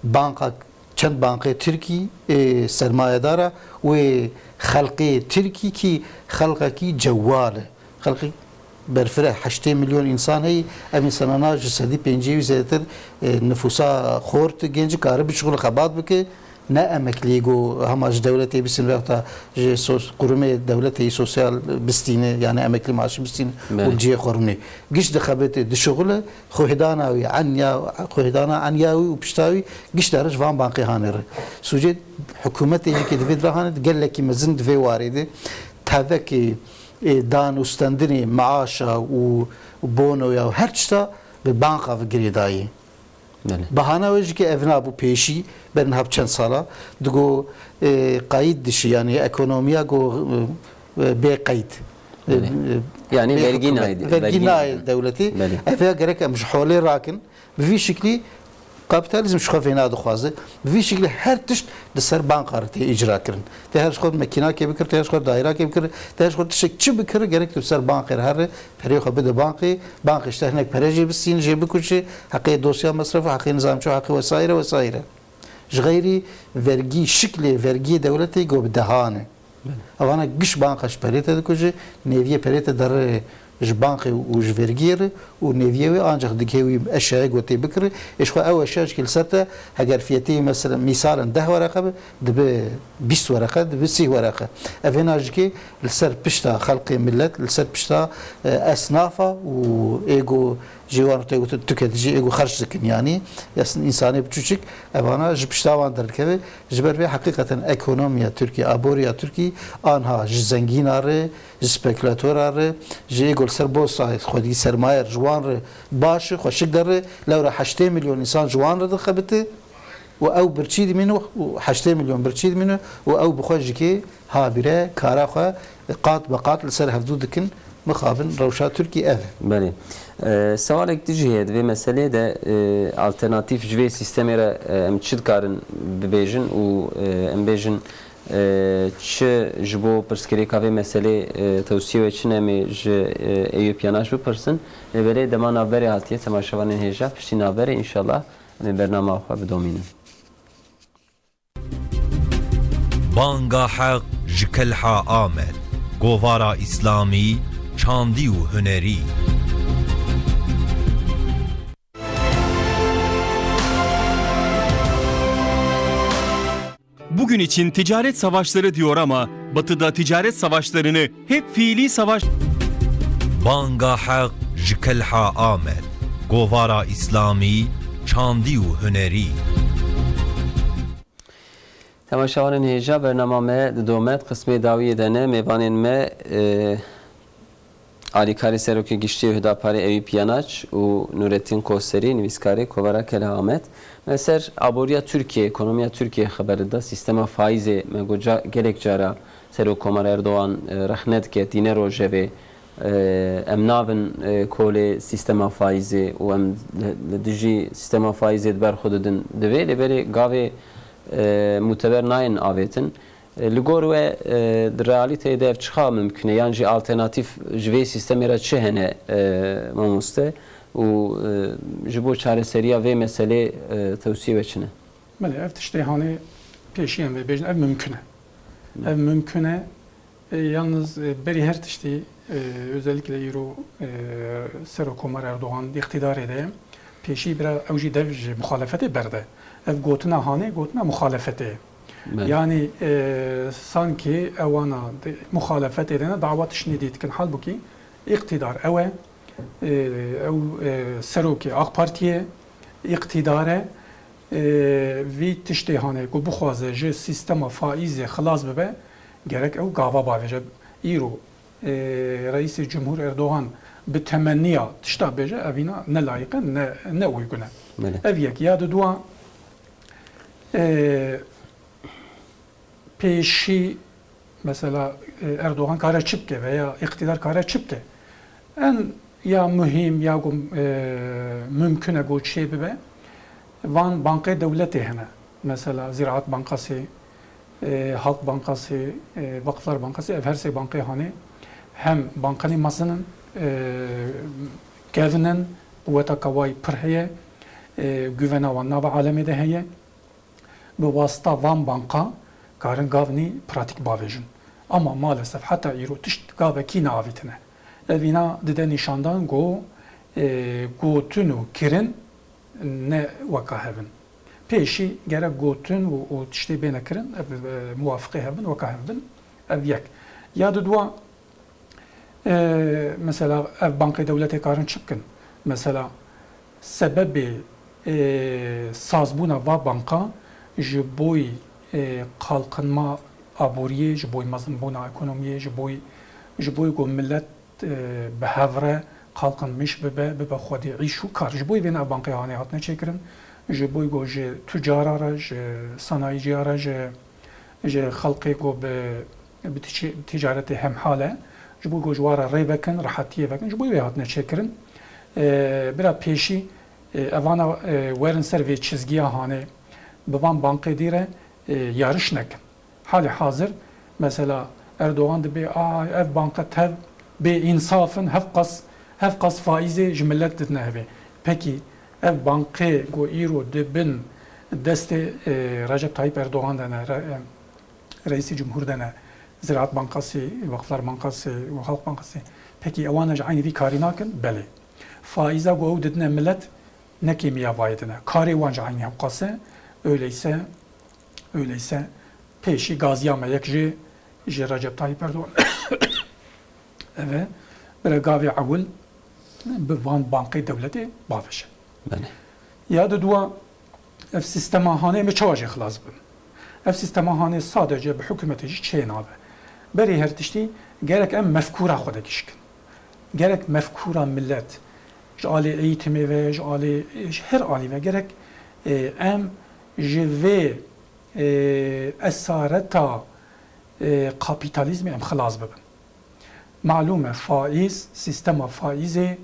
banka, çend bankê Tirkî, e, sermayedar e, wê xelkê Tirkî kî xelkekî cewal e. Xelkê berfireh, heştê milyon însan heyî, ev însanana ji sedî pêncî wî zêdetir, e, nifûsa xort, genc kare bişuxule xebat bike, Ne emeklî ku hema ji dewletê bistîne veyahut da ji sos-, qurumê dewletê yî sosyal bistîne, yani emeklî maaşî bistîne û Belê. li cihê xwe rûnê. Giş dixebite, dişuxule, xwehidana wî, enya, xwehidana enya wî û pişta wî giş dere ji van banqê hanê re. Sûcê hikûmetê jî kê di vê dira hanê, gelekî mezin di vê warê de tevekê, ê, dan û stendinê, maaşa û bonoya û her tişta bi banqa ve girêdayî. Belê. Bahana wê jî ke ev nabû pêşî, ber niha bi çend sala, digo, e, qayît dişî, yani ekonomiya go, e, bê qeyd. E, Belê. e, Yani bê vergî hikûmet. nayê, Vergî vergî nayê nayê. dewletî. Belê. Ev ya gerek em ji holê rakin. Bi vî şiklî kapîtalîzm ji xwe vêna dixwaze. Bi vî şiklî her tişt li ser banka re tê îcra kirin. Tê her ji xwe mekînakê bikir, tê her ji xwe dayîrakê bikir, tê her ji xwe tiştek çi bikir, gerek tu li ser bankê re here, perê xwe bide bankê, bankê ji te hinek pere jê bistîne, jê bikuje, heqê dosya mesref, heqê nizam ço, heqê wesaîre, wesaîre. Ji xeyrî vergî, şiklê vergiyê dewletê go bi dehan e. Belê. Evana giş banka ji perê te dikuje, nêviyê perê te derê ji bankê û ji vergiyê re û nêviyê wê ancaq digihê wî eşyayê go tê bikire, ê ji xwe ew eşya jikê li ser te, heger fiyetê wî mesela mîsalen deh wereqe be, dibe bîst wereqe, dibe sî wereqe. Ev hêna jikê li ser pişta xelqê millet, li ser pişta, e, esnafa û ê go Ji wan tê gotin tüketicî ê ku xerc dikin, yanî, ya sin-, însanê biçûçik, evana ji pişta wan derdikeve. Ji ber vê heqîqeten ekonomiya Tirkî, aboriya Tirkî anha ji zengîna re, ji spekulatora re, ji ê ku li ser borsayê xwedî sermaye ji wan re baş e, xweşik der e, lewra heştê milyon însan ji wan re dixebite û ew birçî dimîne û heştê milyon birçî dimîne û ew bi xwe jikê habire kara xwe qat be qat li ser hevdû dikin. Mixabin rewşa Tirkî ev e. Belê. E, sewalek din jî heye, di vê meseleyê de, e, alternatîf ji vê sîstemê re, e, em çi dikarin bibêjin û, e, em bêjin, e, çi ji bo pirsgirêka vê meselê, e, tewsiyê we çi ne, em ê ji, e, Eyûp Yanaş bipirsin. Lê belê dema navberê hatiye, temaşevanên hêja, piştî navberê înşallah em ê bernama xwe bidomînin. Banga Heq ji Kelha Amed, govara Îslamî, çandî û hunerî. Bugün için ticaret savaşları diyor ama Batı'da ticaret savaşlarını hep fiili savaş... Banga Heq ji Kelha Amed, govara Îslamî, çandî û hunerî. Temaşevanên hêja, bernama me didome, di qismê dawiyê de ne, mêvanên me, e, alîkarê Serokê Giştî yê Hudaparê Eyûp Yanaç û Nurettin Koserî, nivîskarê Kovara Kelha Amed. Me ser aboriya Tirkiyê, ekonomiya Tirkiyê xeber dida, sîstema faîzê, me got ca-, gelek cara Serok Komar Erdogan, e, rexne dike, tîne rojevê, e, em nabin, e, kolê sîstema faîzê û em li, li dijî sîstema faîzê di ber xwe didin divê, lê belê gavê, e, muteber nayên avêtin. E, li gor we, e, di realîteyê de ev çiqa mimkun e? Yan jî alternatîf ji vê sîstemê re çi hene, e, mamoste? Û, e, ji bo çareseriya vê meselê, e, tewsiyê we çi ne? Belê, ev tiştê hanê pêşî em vê bêjin, ev mimkun e. Belê. Ev mimkun e. E, yalnız, e, berî her tiştî, e, özellikle îro, e, Serok Komar Erdogan di îqtîdarê de ye. Pêşî bira ew jî dev ji muxalefetê berde. Ev gotina hanê, gotina muxalefetê ye. Belê. Yanî, e, sankî ewana di muxalefetê de ne dawa tiştnê dî dikin. Halbukî îqtîdar ew e. E, ew, e, serokê AK Partiyê îqtîdar e. E, vî tiştê hanê ku bixwaze ji sîstema faîzê xilas bibe, gerek ew gava bavêje. Îro, e, Reîsê Cumhur Erdogan bi temenniya tişta bêje, evîna ne layîq e, ne, ne uygun e. Belê. Ev yek. Ya diduwa, e, pêşî, mesela, e, Erdogan kare çi bike veya îqtîdar kare çi bike? En ya muhîm ya ku, e, mimkun e ku çê bibe, van bankê dewletê hene. Mesela Ziraat Bankası, e, Halk Bankası, e, Vakıflar Bankası, ev her sê bankê hanê hem bankanî mezin in, e, kevin in, quweta kawayî pir heye, e, güvena wan nava alemê de heye. Bi wasita van banka karin gavnî pratîk bavêjin. Ama maalesef heta îro tişt gavekî neavîtine. Ev îna dide nîşandan ku, e, gotin û kirin ne weka hev in. Pêşî gerek gotin û, û tiştê bêne kirin, ev, e, muwafiqê hev bin, weka hev bin, ev yek. Ya dudwa, e, mesela ev bankê dewletê karin çi bikin? Mesela sebebê, e, sazbûna va banka ji boy, e, qalqinma aboriyê, ji boy mezinbûna ekonomiyê, ji boy, ji boy ku millet e, bi hev re qalqinmiş bibe, bibe xwedî îş û kar. Ji bo vê ne ev bankê hanê hatine çêkirin, ji bo ku ji tucara re, ji sanayîciya re, ji, ji xelkê ku bi, bi tiçi-, ticaretê hemhal e, ji bo ku ji wan re rê vekin, rehetiyê vekin, ji bo vê hatine çêkirin. E, bira pêşî, e, evana, e, werin ser vê çizgiya hanê, bi van bankê dî re, e, yariş nekin. Halê hazir, mesela Erdogan dibê, "A, ev banka tev bê însaf in, hevqas, hevqas faîzê ji milet didine hevê." Pekî ev bankê ku îro di bin destê, e, Recep Tayyip Erdogan de ne, re-, e, Reîsê Cumhur de ne, Ziraat Bankası, Vakıflar Bankası û Halk Bankası, pekî ewana ji eynî vî karî nakin? Belê. Faîza ku ew didine milet ne kêmiya vayê dine. Karê wan ji eynî hewqas e. Öyleyse, Öyleyse pêşî gaziya me yek jê ji Recep Tayyip Erdogan. Ev e, bira gavê ewil bi van bankê dewletê bavêje. Belê. Ya di dua, ev sîstema hanê me çawa jê xilas bibin? Ev sîstema hanê sadece bi hikûmetê jî çê nabe. Berî her tiştî gerek em mefkûra xwe de gişkin. Gerek mefkûra millet, ji alî eğitimê ve, ji alî, ji her alî ve gerek, e, em ji vê, e, esareta, e, kapîtalîzmê em xilas bibin. Malûm e, faîz, sîstema faîzê,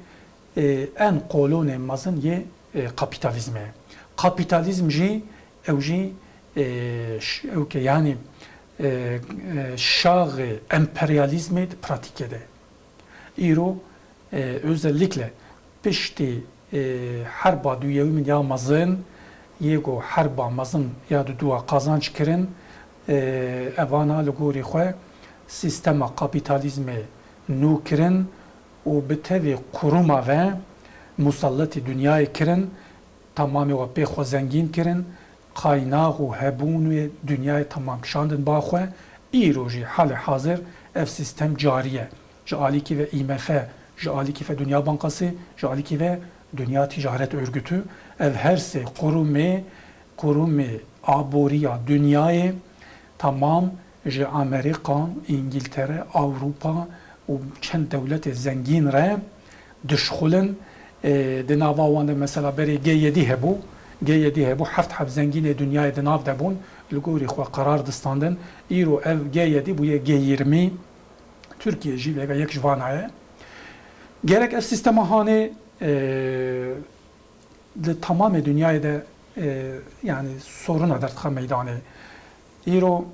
e, en qolonê mezin yê, e, kapîtalîzmê ye. Kapîtalîzm jî, ew jî, e, ş-, ew ke, yanî, e, e, şaxê emperyalîzmê di pratîkê de. Îro, e, özellikle piştî, e, herba duyewîmin ya mezin, yê ku herba mezin ya dudua qazanç kirin, e, evana li gorî xwe sîstema kapîtalîzmê nû kirin û bi tevî quruma ve musalletî dinyayê kirin, tamamê we pê xwe zengîn kirin, qaynax û hebûnê dinyayê temam kişandin ba xwe. Îro jî halê hazir ev sîstem carî ye. Ji alîkî ve I M F, ji alîkî ve Dünya Bankası, ji alîkî ve Dünya Ticaret Örgütü, ev her sê qurumê, qurumê aboriya dinyayê temam ji Amerîkan, Îngiltere, Ewropa û çend dewletê zengîn re dişxulin. E, di nava wan de mesela berê G yedî hebû. G yedî hebû, heft heb zengînê dinyayê di nav de bûn. Li gorî xwe qerar distandin. Îro ev G yedî bûye G yirmi. Tirkiye jî vêga yek ji vana ye. Gerek ev sîstema hanê, e, di tamamê dinyayê de, e, yanî soruna derdixe meydanê. Îro,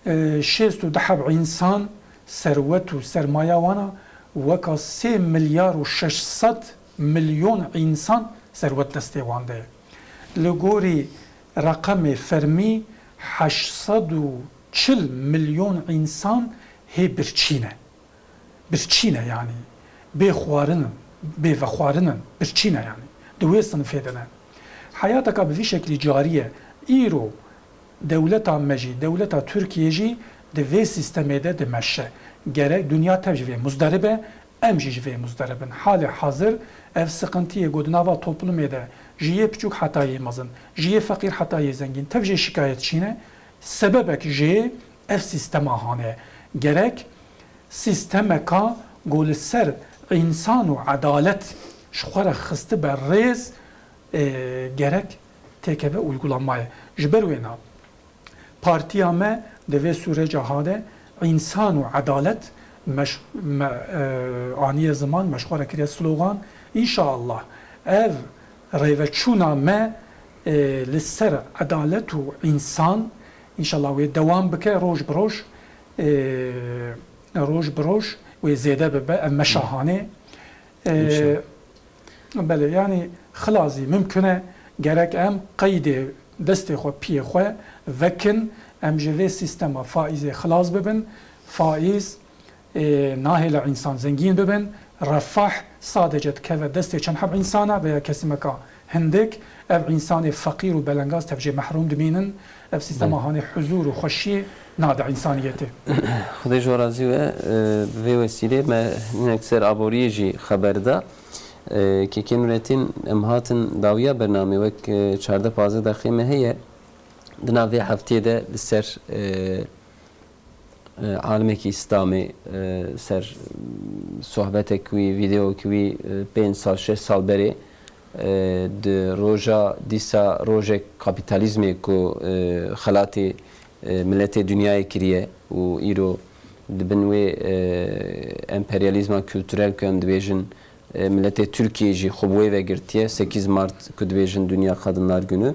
e, şêst û du heb însan serwet û sermaya wana weka sê milyar û şeş sed milyon însan serwet destê wan de ye. Li gorî reqemê fermî heşt sed û çil milyon însan hê birçî ne. Birçî ne yanî. Bê xwarin in, bê vexwarin in, birçî ne yanî. Di wê sinifê de ne. Heyateka bi vî şeklî carî ye. Îro dewleta me jî, dewleta Tirkiyê jî di vê sîstemê de dimeşe. Gerek dinya tev ji vê muzdarib e, em jî ji vê muzdarib in. Halê hazir ev siqintiyê ku di nava toplumê de ji yê piçûk heta yê mezin, ji yê feqîr heta yê zengîn, tev jê şikayet çîne, sebebek jê ev sîstema hane. Gerek sîstemeka ku li ser însan û edalet ji xwe re xistibe rêz, e, gerek têkeve uygulamayê. Ji ber wêna, partiya me di vê sûreca hade însan û edalet meş-, me, e, aniye ziman, me ji xwe re kiriye slogan. Înşaallah ev rêveçûna me, e, li ser edalet û însan, înşallah wê dewam bike, roj bi roj, e, roj bi roj wê zêde bibe, ev meşa hanê. E, Înşallah. Belê, yanî xilazî mimkun e, gerek em qeydê destê xwe, piyê xwe vekin, em ji vê sîstema faîzê xilas bibin. Faîz, e, nahêle însan zengîn bibin. Refah sadece dikeve destê çend heb însana veya kesimeka Hindek ev însanê feqîr û belengaz tev jê mehrûm dimînin, ev sîstema hanê huzûr û xweşiyê nade însaniyetê. Xwedê ji we razî be, e, bi vê wesîlê me hinek ser aboriyê jî xeber da. E, Kekê Nuretîn, em hatin dawiya bernamê wek, e, çardeh pazdeh deqê me heye. Di nav vê hefteyê de li ser, e, e, alimekî Îslamê, e, ser sohbetek wî, vîdeoyek wî, e, pênc sal, şeş sal berê, e, di roja dîsa rojek kapîtalîzmê ku, e, xelatê, e, miletê dinyayê kiriye û îro di bin wê, e, emperyalîzma kulturel ku em dibêjin, e, miletê Tirkiyê jî xwe bi wê ve girtiye. Sekîz Mart ku dibêjin Dünya Kadınlar Günü.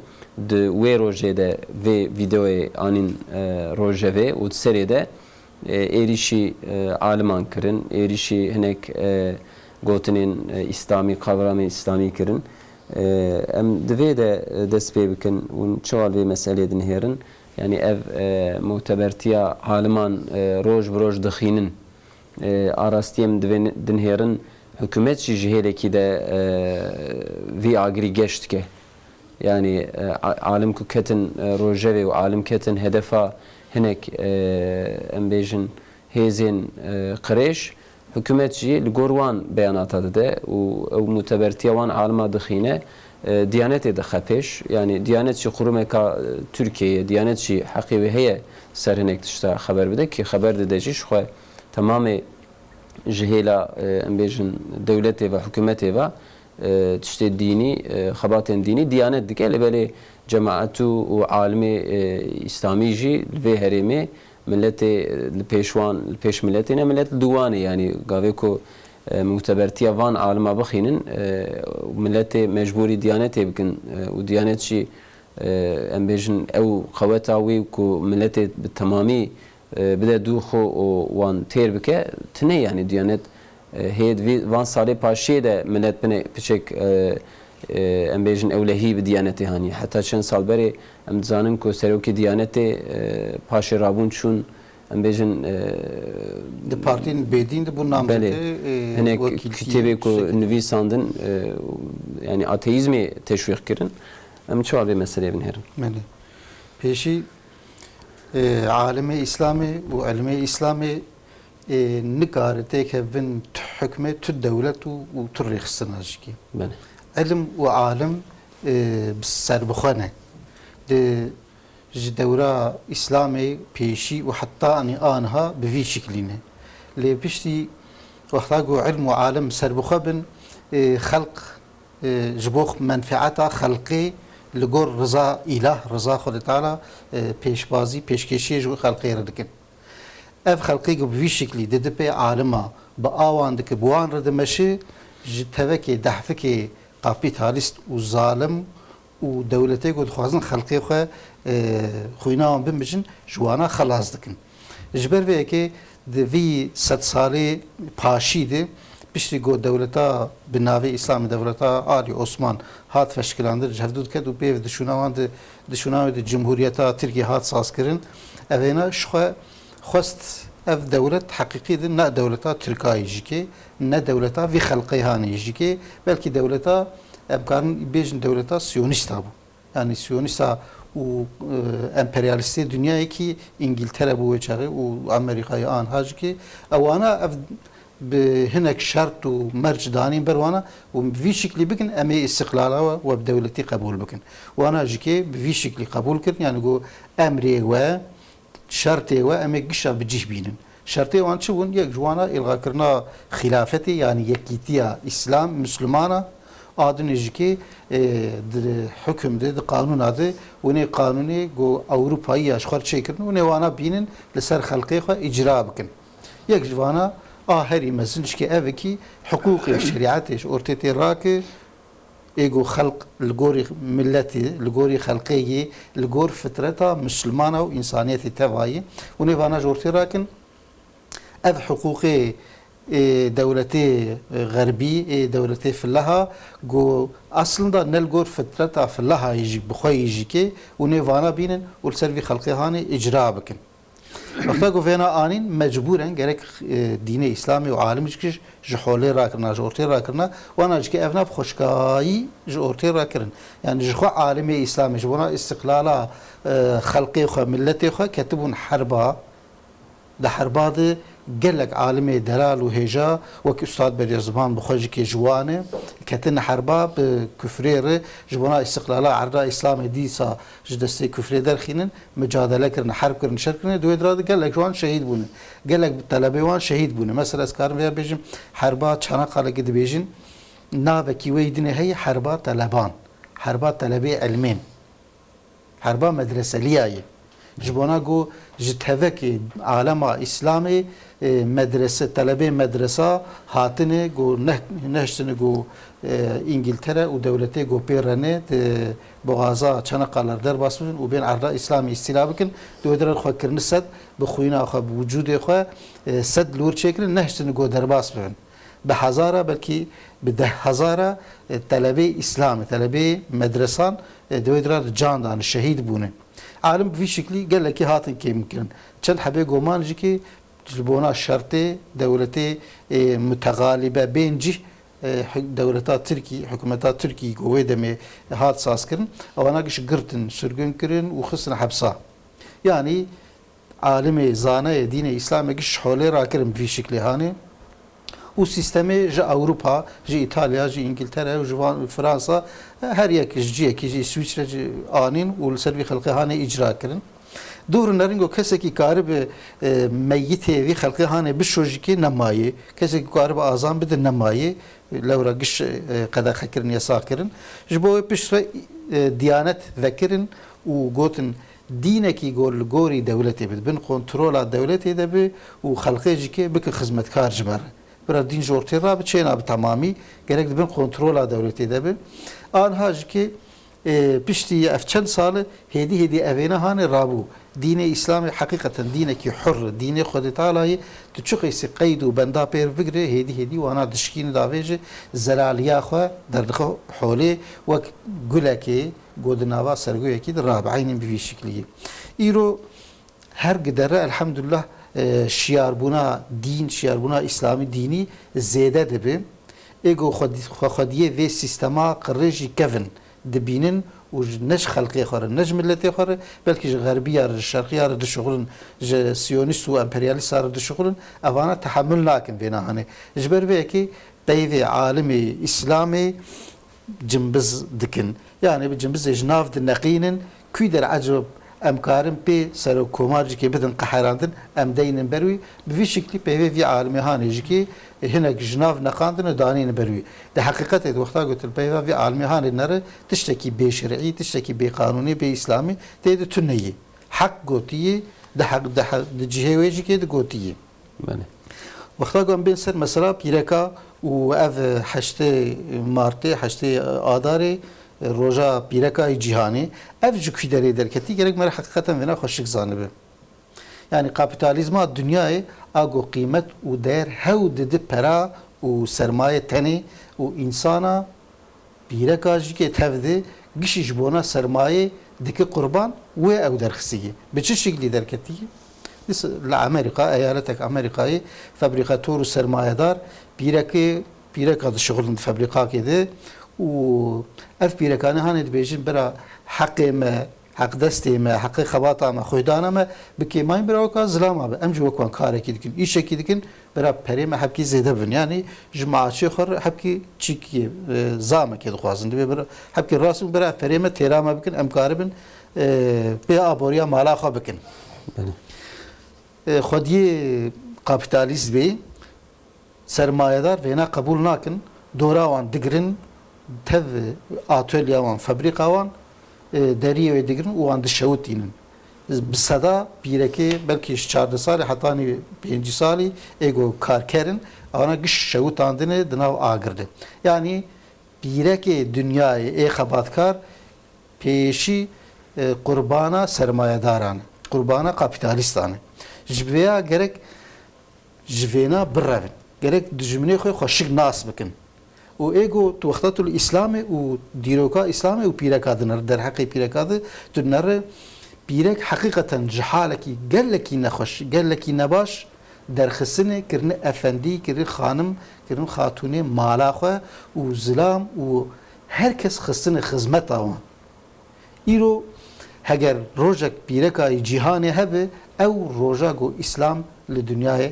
Di wê rojê de vê vîdeoyê anîn, e, rojevê û di serê de, e, êrîşî, e, aliman kirin, êrîşî hinek, e, gotinên, e, îslamî, kavramên îslamî kirin. E, em di vê de, e, dest pê bikin, hûn çawa li vê meselê dinihêrin? Yanî ev, e, mutebertiya aliman, e, roj bi roj dixînin. E, a rastî em divên-, dinihêrin, hikûmet jî ji hêlekî de, e, vî agirî geş dike. Yanî, e, a-, alim ku ketin, e, rojevê û alim ketin hedefa hinek, e, em bêjin hêzên, e, qirêj, hikûmet jî li gor wan beyanata dide û ew mutebertiya wan alima dixîne, e, Diyanetê dixe pêş. Yanî Diyanet jî qurumeka, e, Tirkiyeyê ye. Diyanet jî heqê wê heye ser hinek tişta xeber bide, kî xeber dide jî ji xwe temamê ji hêla, e, em bêjin dewletê ve, hikûmetê ve, e, tiştê dînî, e, xebatên dînî Diyanet dike, lê belê cemaetû û alimê, e, îslamî jî li vê herêmê miletê, e, li pêş wan, li pêş miletê ne, milet li dû wan e. Yanî gavê ku, e, mutebertiya van alima bixînin, e, miletê mecbûrî Diyanetê bikin, e, û Diyanet jî, e, em bêjin ew qeweta wî ku miletê bi temamî, e, bide dû xwe û wan têr bike, tune yanî Diyanet, e, hê di vî, van salê paşiyê de milet bine piçek, e, e, em bêjin ewlehî bi Diyanetê hanî. Heta çend sal berê em dizanin ku serokê Diyanetê, e, paşê rabûn çûn, em bêjin, e, di partiyên bêdîn de bû namzetê, belê, e, hinek wekîltiyê kitêbê ku şekilde nivîsandin, e, yanî ateîzmê teşwîq kirin. Em çawa vê meseleyê binêrin? Belê. Pêşî, e, alimê Îslamê û ilmê Îslamê, e, nikare têkevin tu hukmê, tu dewlet û, û tu rêxistina jikê. Belê. Ilim û alim, e, bi serbixwe ne. Di, ji dewra Îslamê pêşî û heta anî aniha bi vî şiklî ne. Lê piştî wexta ku ilm û alim serbixwe bin, e, xelq, e, ji bo menfeeta xelqê li gor riza îlah, riza Xwedê Teala, e, pêşbazî, pêşkêşiyê ji xelqê re dikin. Ev xelqê ku bi vî şiklî di dipê alima bi awan dike, bi wan re dimeşe, ji tevekê dehfikê kapîtalîst û zalim û dewletê ku dixwazin xelkê xwe, e, xwîna wan bimijin, ji wana xelas dikin. Ji ber vê yekê di vî sedsalê paşî de piştî ku dewleta bi navê Îslamê, dewleta Alî Osman hat feşkilandin, ji hevdû diket û pê ve di şûna wan de, di şûna wê de Cumhuriyeta Tirkiyê hat sazkirin. Evêna ji xwe xwest ev dewlet heqîqî de ne dewleta Tirkayê jî ke, ne dewleta vî xelqê hanê jî ke, belkî dewleta, em karin bêjin dewleta Siyonîsta bû. Yanî Siyonîsta û, e, emperyalîstê dinyayê kî Îngîltere bû wê çaxê û Amerîkayê anha jî ke, ewana ev bi hinek şert û merc danîn ber wana û bi vî şiklî bikin, em ê îstiqlala we, we bi dewletî qebûl bikin. Wana jî ke bi vî şiklî qebûl kirin, yanî got, emrê we, şertê we em ê gişa bi cih bînin. Şertê wan çi bûn? Yek ji wana îlxakirina xîlafetê, yanî yekîtiya Îslam, Mislimana, a dinê jî ke, e, di hukum de, di qanûna de, û nê qanûnê ku Ewropayî ya ji xwe re çêkirin, û nê wana bînin li ser xelkê xwe îcra bikin. Yek ji vana a herî mezin jî ke ev e kî hiqûqê şerîetê ji ortê tê rake, ê ku xelq li gorî miletê, li gorî xelqê yê, li gor fitreta Mislimana û însaniyetê teva ye, û nê vana ji ortê rakin, ev hiqûqê, ê, dewletê, ê, xerbî, ê, dewletê fileha, ku aslında ne li gor fitreta fileha yê jî, bi xwe yê jî ke, û nê vana bînin û li ser vî xelqê hanê îcra bikin. Wexta ku vêna anîn, mecbûren gerek, e, dînê Îslamê û alim ji, ji holê rakirina, ji ortê rakirina, wana ji ke evna bi xweşkayî ji ortê rakirin. Yani ji xwe alimê Îslamê, ji bona îstiqlala, e, xelqê xwe, miletê xwe ketibûn herba. Di herba de gelek alimê delal û hêja, wek Ustad Bediyeziman bi xwe jî kê ji wan e, ketine herba bi kufrê re, ji bona îstiqlala erda Îslamê dîsa ji destê kufrê derxînin, micadele kirin, herb kirin, şer kirin. Di wê dira de gelek ji wan şehîd bûne. Gelek telebê wan şehîd bûne. Mesela ez karim vêya bêjim, herba Çanakalekê dibêjin, navekî wê yî dinê heye, herba teleban. Herba telebê ilmên. Herba medreseliya ye. Ji bona ku ji tevekê alema Îslamê, e, medrese, telebê medresa hatine ku neh-, nehiştine ku, e, Îngiltere û dewletê ku pê re ne, di boğaza Çanakkale derbas bibin û bên erda Îslamê îstîla bikin, di wê de re xwe kirine sed, bi xwîna xwe, bi wicûdê xwe, e, sed li wir çêkirin, nehiştine ku derbas bibin. Bi hezara, belkî bi deh hezara, e, telebê Îslamê, telebê medresan, e, di wê dira de can dane, şehîd bûne. Alim bi vî şiklî gelekî hatin kêmkirin. Çend hebê goman jî ki ji bona şertê dewletê, e, mutegalîbe bên cih, e, hi-, dewleta Tirkî, hikûmeta Tirkî ku wê demê hat sazkirin, ewana giş girtin, sirgûn kirin û xistin hepsa. Yanî alimê, zanayê dînê Îslamê giş holê rakirin bi vî şiklê hanê. Û sîstemê ji Ewropa, ji Îtalya, ji Îngiltere û ji van Fransa, her yek ji ciyekî, ji Îswîçre jî anîn û li ser vî xelqê hanê îcra kirin. Dûr nering û kesekî karibe, e, meyitê vî xelqê hanê bişojikê nemayê. Kesekî karibe azan bide nemayê. Lewra giş, e, qedexe kirin, yasax kirin. Ji bo wê piştre, e, Diyanet vekirin û gotin, dînekî ku li gorî dewletê be, di bin kontrola dewletê de be û xelqê jî kê bike xizmetkar ji me re. Bira dîn ji ortê rabe, çênabe temamî, gerek di bin kontrola dewletê de be. Anha jî kê, e, piştî ev çend sal e, hêdî hêdî evêne hanê rabû. Dînê Îslamê heqîqeten dînekî hur e, dînê Xwedê Teala ye, tu çi qeysî qeyd û benda pê re bigire, hêdî hêdî wana dişkîne davêje, zelaliya xwe derdixe holê, wek gulekê, Go di nava sergoyekî de rabe, eynîn bi vî şiklî ye. Îro her gidere, elhamdulillah, e, şiyarbûna dîn, şiyarbûna îslamî dînî zêde dibe. Ê go xwedî-, xwe xwediyê vê sîstema qirê jî kevin dibînin û ji, ne ji xelkê xwe re, ne ji miletê xwe re, belkî ji xerbiya re, ji şerqiya re dişuxulin, ji siyonîst û emperyalîsta re dişuxulin, evana tehemul nakin vê nahanê. Ji ber vê yekê peyvê alimê îslamê cimbiz dikin. Yanî bi cimbizê ji nav dineqînin, kû der ecib em karin pê serokkomarcikê bidin qeherandin, em deynin ber wî. Bi vî şiklî peyvê vî alimê hanê jikê hinek ji nav neqandin û danînin ber wî. Di heqîqetê de wexta gotin peyva vî alimê hanê nere, tiştekî bêşerî, tiştekî bêqanûnî, bê îslamî tê de tune yî. Heq gotiyî, di heq, di he-, di cihê wê jikê de gotiyî. Belê. Wexta ku em bên ser mesela pîreka û ev heştê martê, heştê adarê, roja pîreka yê cîhanê, ev ji kû derê derketî, gerek me re heqîqeten vêna xweşik zanibe. Yanî kapîtalîzma dinyayê a ku qîmet û değer hew didi pera û sermaye tenê û însana Pîreka jî kê tev de gişî ji bona sermayê dike qurban, wê ew derxistî ye. Bi çi şiklî derketî ye? Dis-, li Amerîka, eyaletek Amerîkayê, fabrîkator û sermayedar pîrekê, pîreka dişixulin di fabrîkakê de û ev pîrekane hanê dibêjin, bira heqê me, heqdestê me, heqê xebata me, xwedana me bi kêmayî bira weka zilama be. Em jî wek wan karekî dikin, îşekî dikin, bira perê me hebkî zêde bibin. Yanî ji maaşê xwe re hebkî çîkiyê, e, zamekê dixwazin. Divê bira hebkî rast bin, bira perê me têra me bikin, em karibin, e, pê aboriya mala xwe bikin. Belê. E, xwediyê kapîtalîst bê, sermayedar vêna qebûl nakin, dora wan digirin, tev atölya wan, fabrîka wan, e, deriyê wê digirin û wan dişewitînin. Bi seda pîrekê belkî ji çardeh salî hetanî pêncî salî ê ku karker in, ewana giş şewitandine di nav agir de. Yanî pîrekê dinyayê ê xebatkar pêşî, e, qurbana sermayedaran e, qurbana kapîtalîstan e. Ji vêya gerek ji vêna birevin. Gerek dijminê xwe xweşik nas bikin. Û ê ku tu wexta tu li Îslamê û dîroka Îslamê û pîreka dinere, derheqê pîreka de tu dinere, Pîrek heqîqeten ji halekî gelekî nexweş, gelekî nebaş derxistine, kirine efendî, kirine xanim, kirine xatûnê mala xwe û zilam û her kes xistine xizmeta wan. Îro heger rojek pîreka yî cîhanê hebe, ew roja ku Îslam li dinyayê,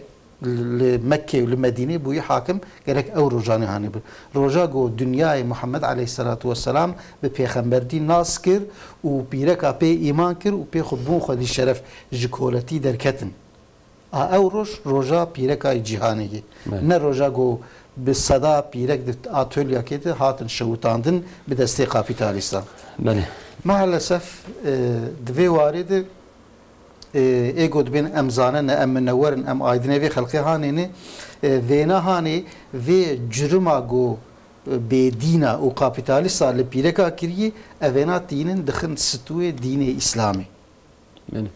li Mekkê û li Medînê bûyî hakim, gerek ew rojanê hanê bi. Roja ku dinyayê Muhammed aleyhisselatu vesselam bi pêxembertî nas kir û pîreka pê îman kir û pê xwe bûn xwedî şeref, ji koletî derketin. A ew roj, roja pîreka yî cîhanê ye. Belê. Ne roja ku bi seda pîrek di atolyakê de hatin şewitandin bi destê kapîtalîstan. Belê. Maalesef, e, di vê warê de, e, ê ku dibên em zanin ne, em minewer in, em aydinê vê xelqê hanê ne, e, vêna hanê vê curima ku, e, bêdîna û kapîtalîsta li pîreka kirî, evêna tînin dixin stûyê dînê Îslamê. Belê.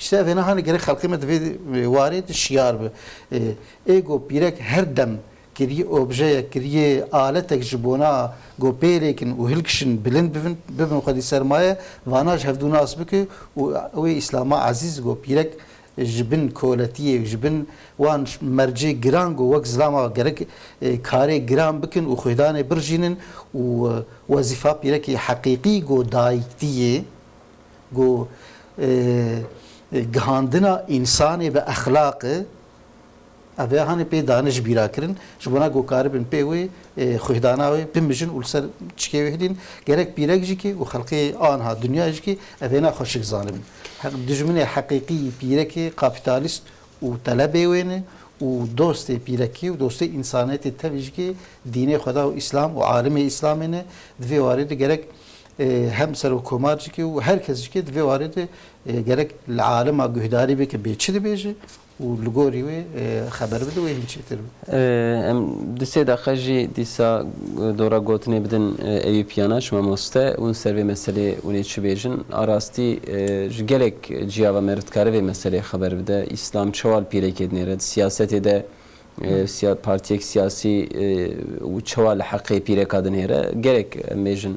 Îşte evêna hanê gerek xelkê me di vê warê de şiyar be. Ê, ê ku pîrek her dem kiriye objeyek, kiriye aletek ji bona ku pêlêkin û hilkişin bilind bibin, bibin xwedî sermaye, vana ji hevdû nas bike û ew ê Îslama ezîz ku pîrek ji bin koletiyê, ji bin wan mercê giran ku wek zilama gerek, e, karê giran bikin û xwêdanê birjînin û, e, wezîfa pîrekê heqîqî ku dayikdiyê, ku, e, e, gihandina însanê bi exlaq e, ev ê hanê pê dane ji bîra kirin, ji bona ku karibin pê wê, e, xwedana wê bimijin û li ser çikê wê hilîn, gerek pîrek jî kê û xelkê anha dinya jî kê evêna xweşik zanibin. Heq-, dijminê heqîqî pîrekê kapîtalîst û telebê wê ne û dostê pîrekê û dostê însaniyetê tevî jî kê dînê Xweda û Îslam û alimê Îslamê ne. Di vê warê de gerek, e, hem serokkomar jî kê û her kes jî kê di vê warê de, e, gerek li alima guhdarî bike bê çi dibêje û li gorî wê, e, xeber bide wê hîn çêtir be. E, em di sê deqe jî dîsa, e, dora gotinê bidin, e, Eyûp Yanaş, mamoste, hûn ser vê meselê hûn ê çi bêjin? A rastî, e, ji gelek ciya ve meriv dikare vê meselê xeber bide. Îslam çewal pîrekê dinêre, di siyasetê de, e, siya-, partiyek siyasî, e, û çewal li heqê pîreka dinêre? Gelek em bêjin,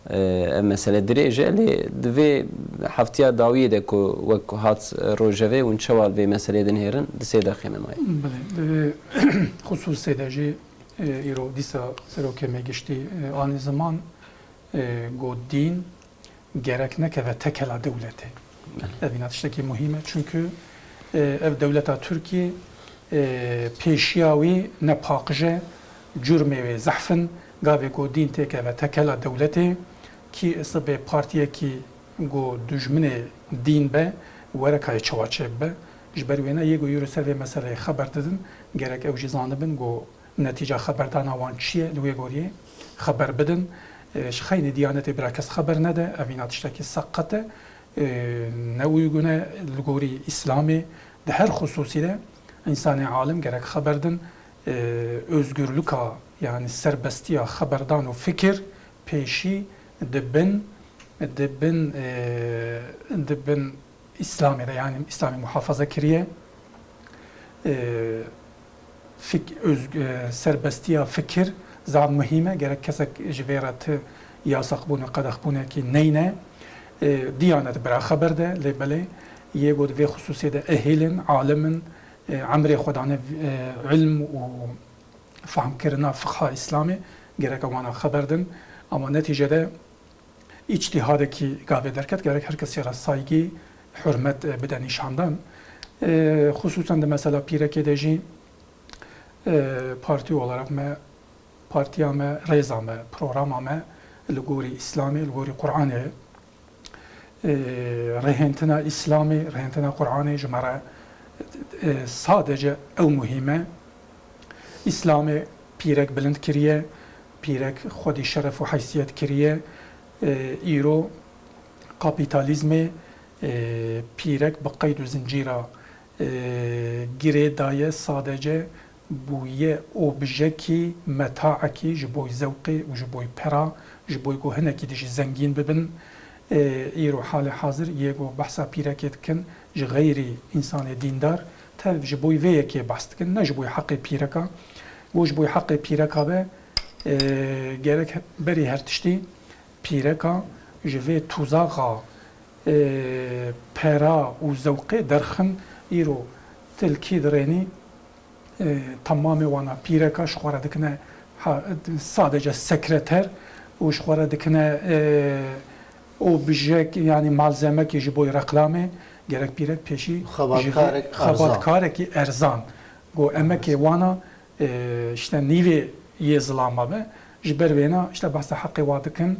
e, ev mesele dirêj e, lê di vê heftiya dawiyê de ku wek hat rojevê hûn çewal vê meseleyê dinihêrin, di sê deqê me maye. Belê, di vê xusûsê de jî, e, îro dîsa serokê me giştî, e, anî ziman, e, got dîn gerek nekeve tekela dewletê. Belê. Ev îna tiştekî muhîm e, çunkî, e, ev dewleta Tirkiyê, e, pêşiya wî ne paqij e, curmê wê zehf in, gavê ku dîn têkeve tekela dewletê, kî sibê partiyekî ku dijminê dîn be, were kayê çawa çêbibe. Ji ber wêne yê ku îro ser vê meseleyê xeber didin, gerek ew jî zanibin ku netîca xeberdana wan çi ye, li wê goriyê xeber bidin. E, ji xeynî Diyanetê bira kes xeber nede, ev îna tiştekî seqet e. E, ne uygun e li gorî Îslamê. Di her xusûsî de însanê alim gerek xeber din. E, özgürlüka, yanî serbestiya xeberdan û fikir pêşî di bin, di bin, e, di bin Îslamê de, yanî Îslamê muhafaza kiriye. E, fik-, özg-, e, serbestiya fikir zaf muhîm e. Gerek kesek ji vê re ti yasaqbûn û qedexbûnekî neyne. E, Diyanet bira xeber de, lê belê yê got vê xusûsê de ehîl in, alim in, e, emrê xwe dane, e, ilm û fehmkirina fiqha Îslamê, gerek wana xeber din. Ama netîcede îctîhadekî gavê derket, gerek her kesî re saygî, hurmet, e, bide nîşandan. E, xusûsen di mesela pîrekê de jî, e, partî olarak me, partiya me, rêza me, programa me li gorî Îslamê, li gorî Qur'anê, e, rêhêntina Îslamê, rêhêntina Qur'anê ji me re, e, sadece ew muhîm e. Îslamê pîrek bilind kiriye, pîrek xwedî şeref û heysiyet kiriye. E, îro kapîtalîzmê, e, pîrek bi qeyd û zincîra, e, girê daye, sadece bûye objekî, metaekî ji bo zewqê û ji bo pera, ji bo ku hinekî dijî zengîn bibin. E, îro halê hazir yê ku behsa pîrekê dikin, ji xeyrî însanê dîndar, tev ji bo vê yekê behs dikin, ne ji bo heqê pîreka. Ku ji bo heqê pîreka be, e, gerek berî her tiştî pîreka ji vê tuzaxa e, pera û zewqê derxin îro tilkî dirênî, e, temamê wana pîreka ji xwe re dikine ha, sadece sekreter û ji xwe re dikine, e, û bijek, yanî malzemekî ji bo reklamê, gerek pîrek pêşî ji vê Xebatkarek erzan. Xebatkarekî erzan. Go emekê wana, e, işte nîvê yê zilama be. Ji ber wêna işte behsa heqê wa dikin.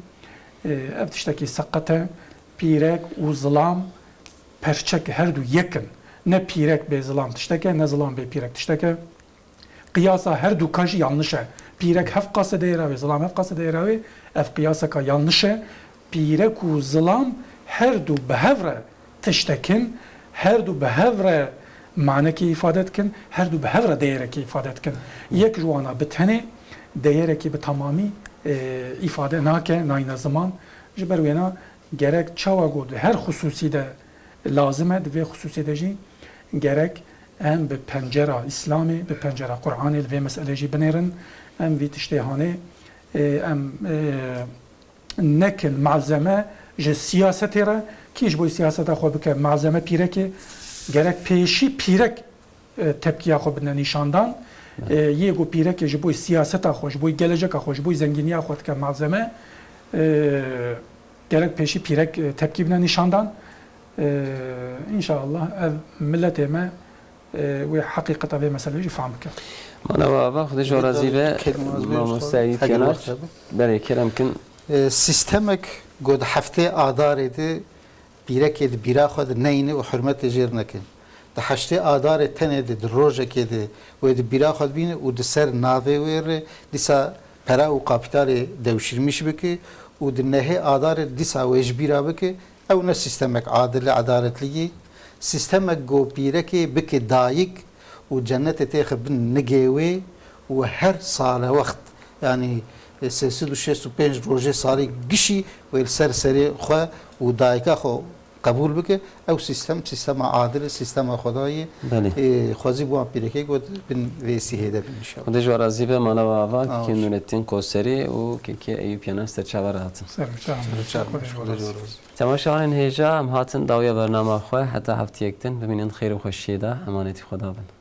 E, ev tiştekî seqet e. Pîrek û zilam perçek, her du yek in. Ne pîrek bê zilam tiştek e, ne zilam bê pîrek tiştek e. Qiyasa her du ka jî yanlış e. Pîrek hevqase deyra wê, zilam hevqase deyra wê, ev qiyaseka yanlış e. Pîrek û zilam her du bi hev re tiştek in, her du bi hev re manekê îfade dikin, her du bi hev re değerekê îfade dikin. Yek ji wana bi tenê değerekî bi tamamî, e, îfade nake, nayne ziman. Ji ber wêna gerek çawa ku di her xusûsî de lazim e, di vê xusûsê de jî gerek em bi pencera Îslamê, bi pencera Qur'anê li vê meselê jî binêrin. Em vî tiştê hanê, e, em, e, nekin malzeme ji siyasetê re, kî ji bo siyaseta xwe bike malzeme pîrekê, gerek pêşî pîrek, e, tepkiya xwe bidine nîşandan. E, yê ku pîrekê ji bo siyaseta xwe, ji bo geleceka xwe, ji bo zengîniya xwe dike malzeme, e, gerek pêşî pîrek, e, tepkî bidine nîşandan. E, înşallah ev miletê me, e, wê heqîqeta vê meseleyê jî fam bike. Mala we ava, Xwedê ji we razî be, mamoste Eyûp Yenaç. Belê, kerem kin. E, sîstemek ku di heftê Adarê de pîrekê di bîra xwe de neyne û hurmetê jê re nekin. Di heştê Adarê tenê de, di rojekê de wê di bîra xwe de bîne û di ser navê wê re dîsa pera û kapîtalê dewşirmîş bike û di nehê Adarê dîsa wê ji bîra bike. Ew ne sîstemek adil e, edaletlî ye. Sîstemek ku pîrekê bike dayik û cennetê têxe bin nigê wê û her sale wext, yanî, e, sê sed û şêst û pênc rojê salê gişî wê li ser serê xwe û dayika xwe qebûl bike. Ew sîstem, sîstema adil e, sîstema Xwedayê ye. Belê. E, xwezî bi wan pîrekê got bin vê sîhê de bin inşallah. Xwedê ji we razî be, mala we ava, Amin. Kekê Nûreddîn Koserî û kekê Eyûp Yenaç ser çava re hatin. Ser çava. Ser çava. Xwedê ji we razî be. Temaşevanên hêja, em hatin dawiya bernama xwe, heta heftiyek din, bimînin xêr û xweşiyê de, emanetî Xweda bin.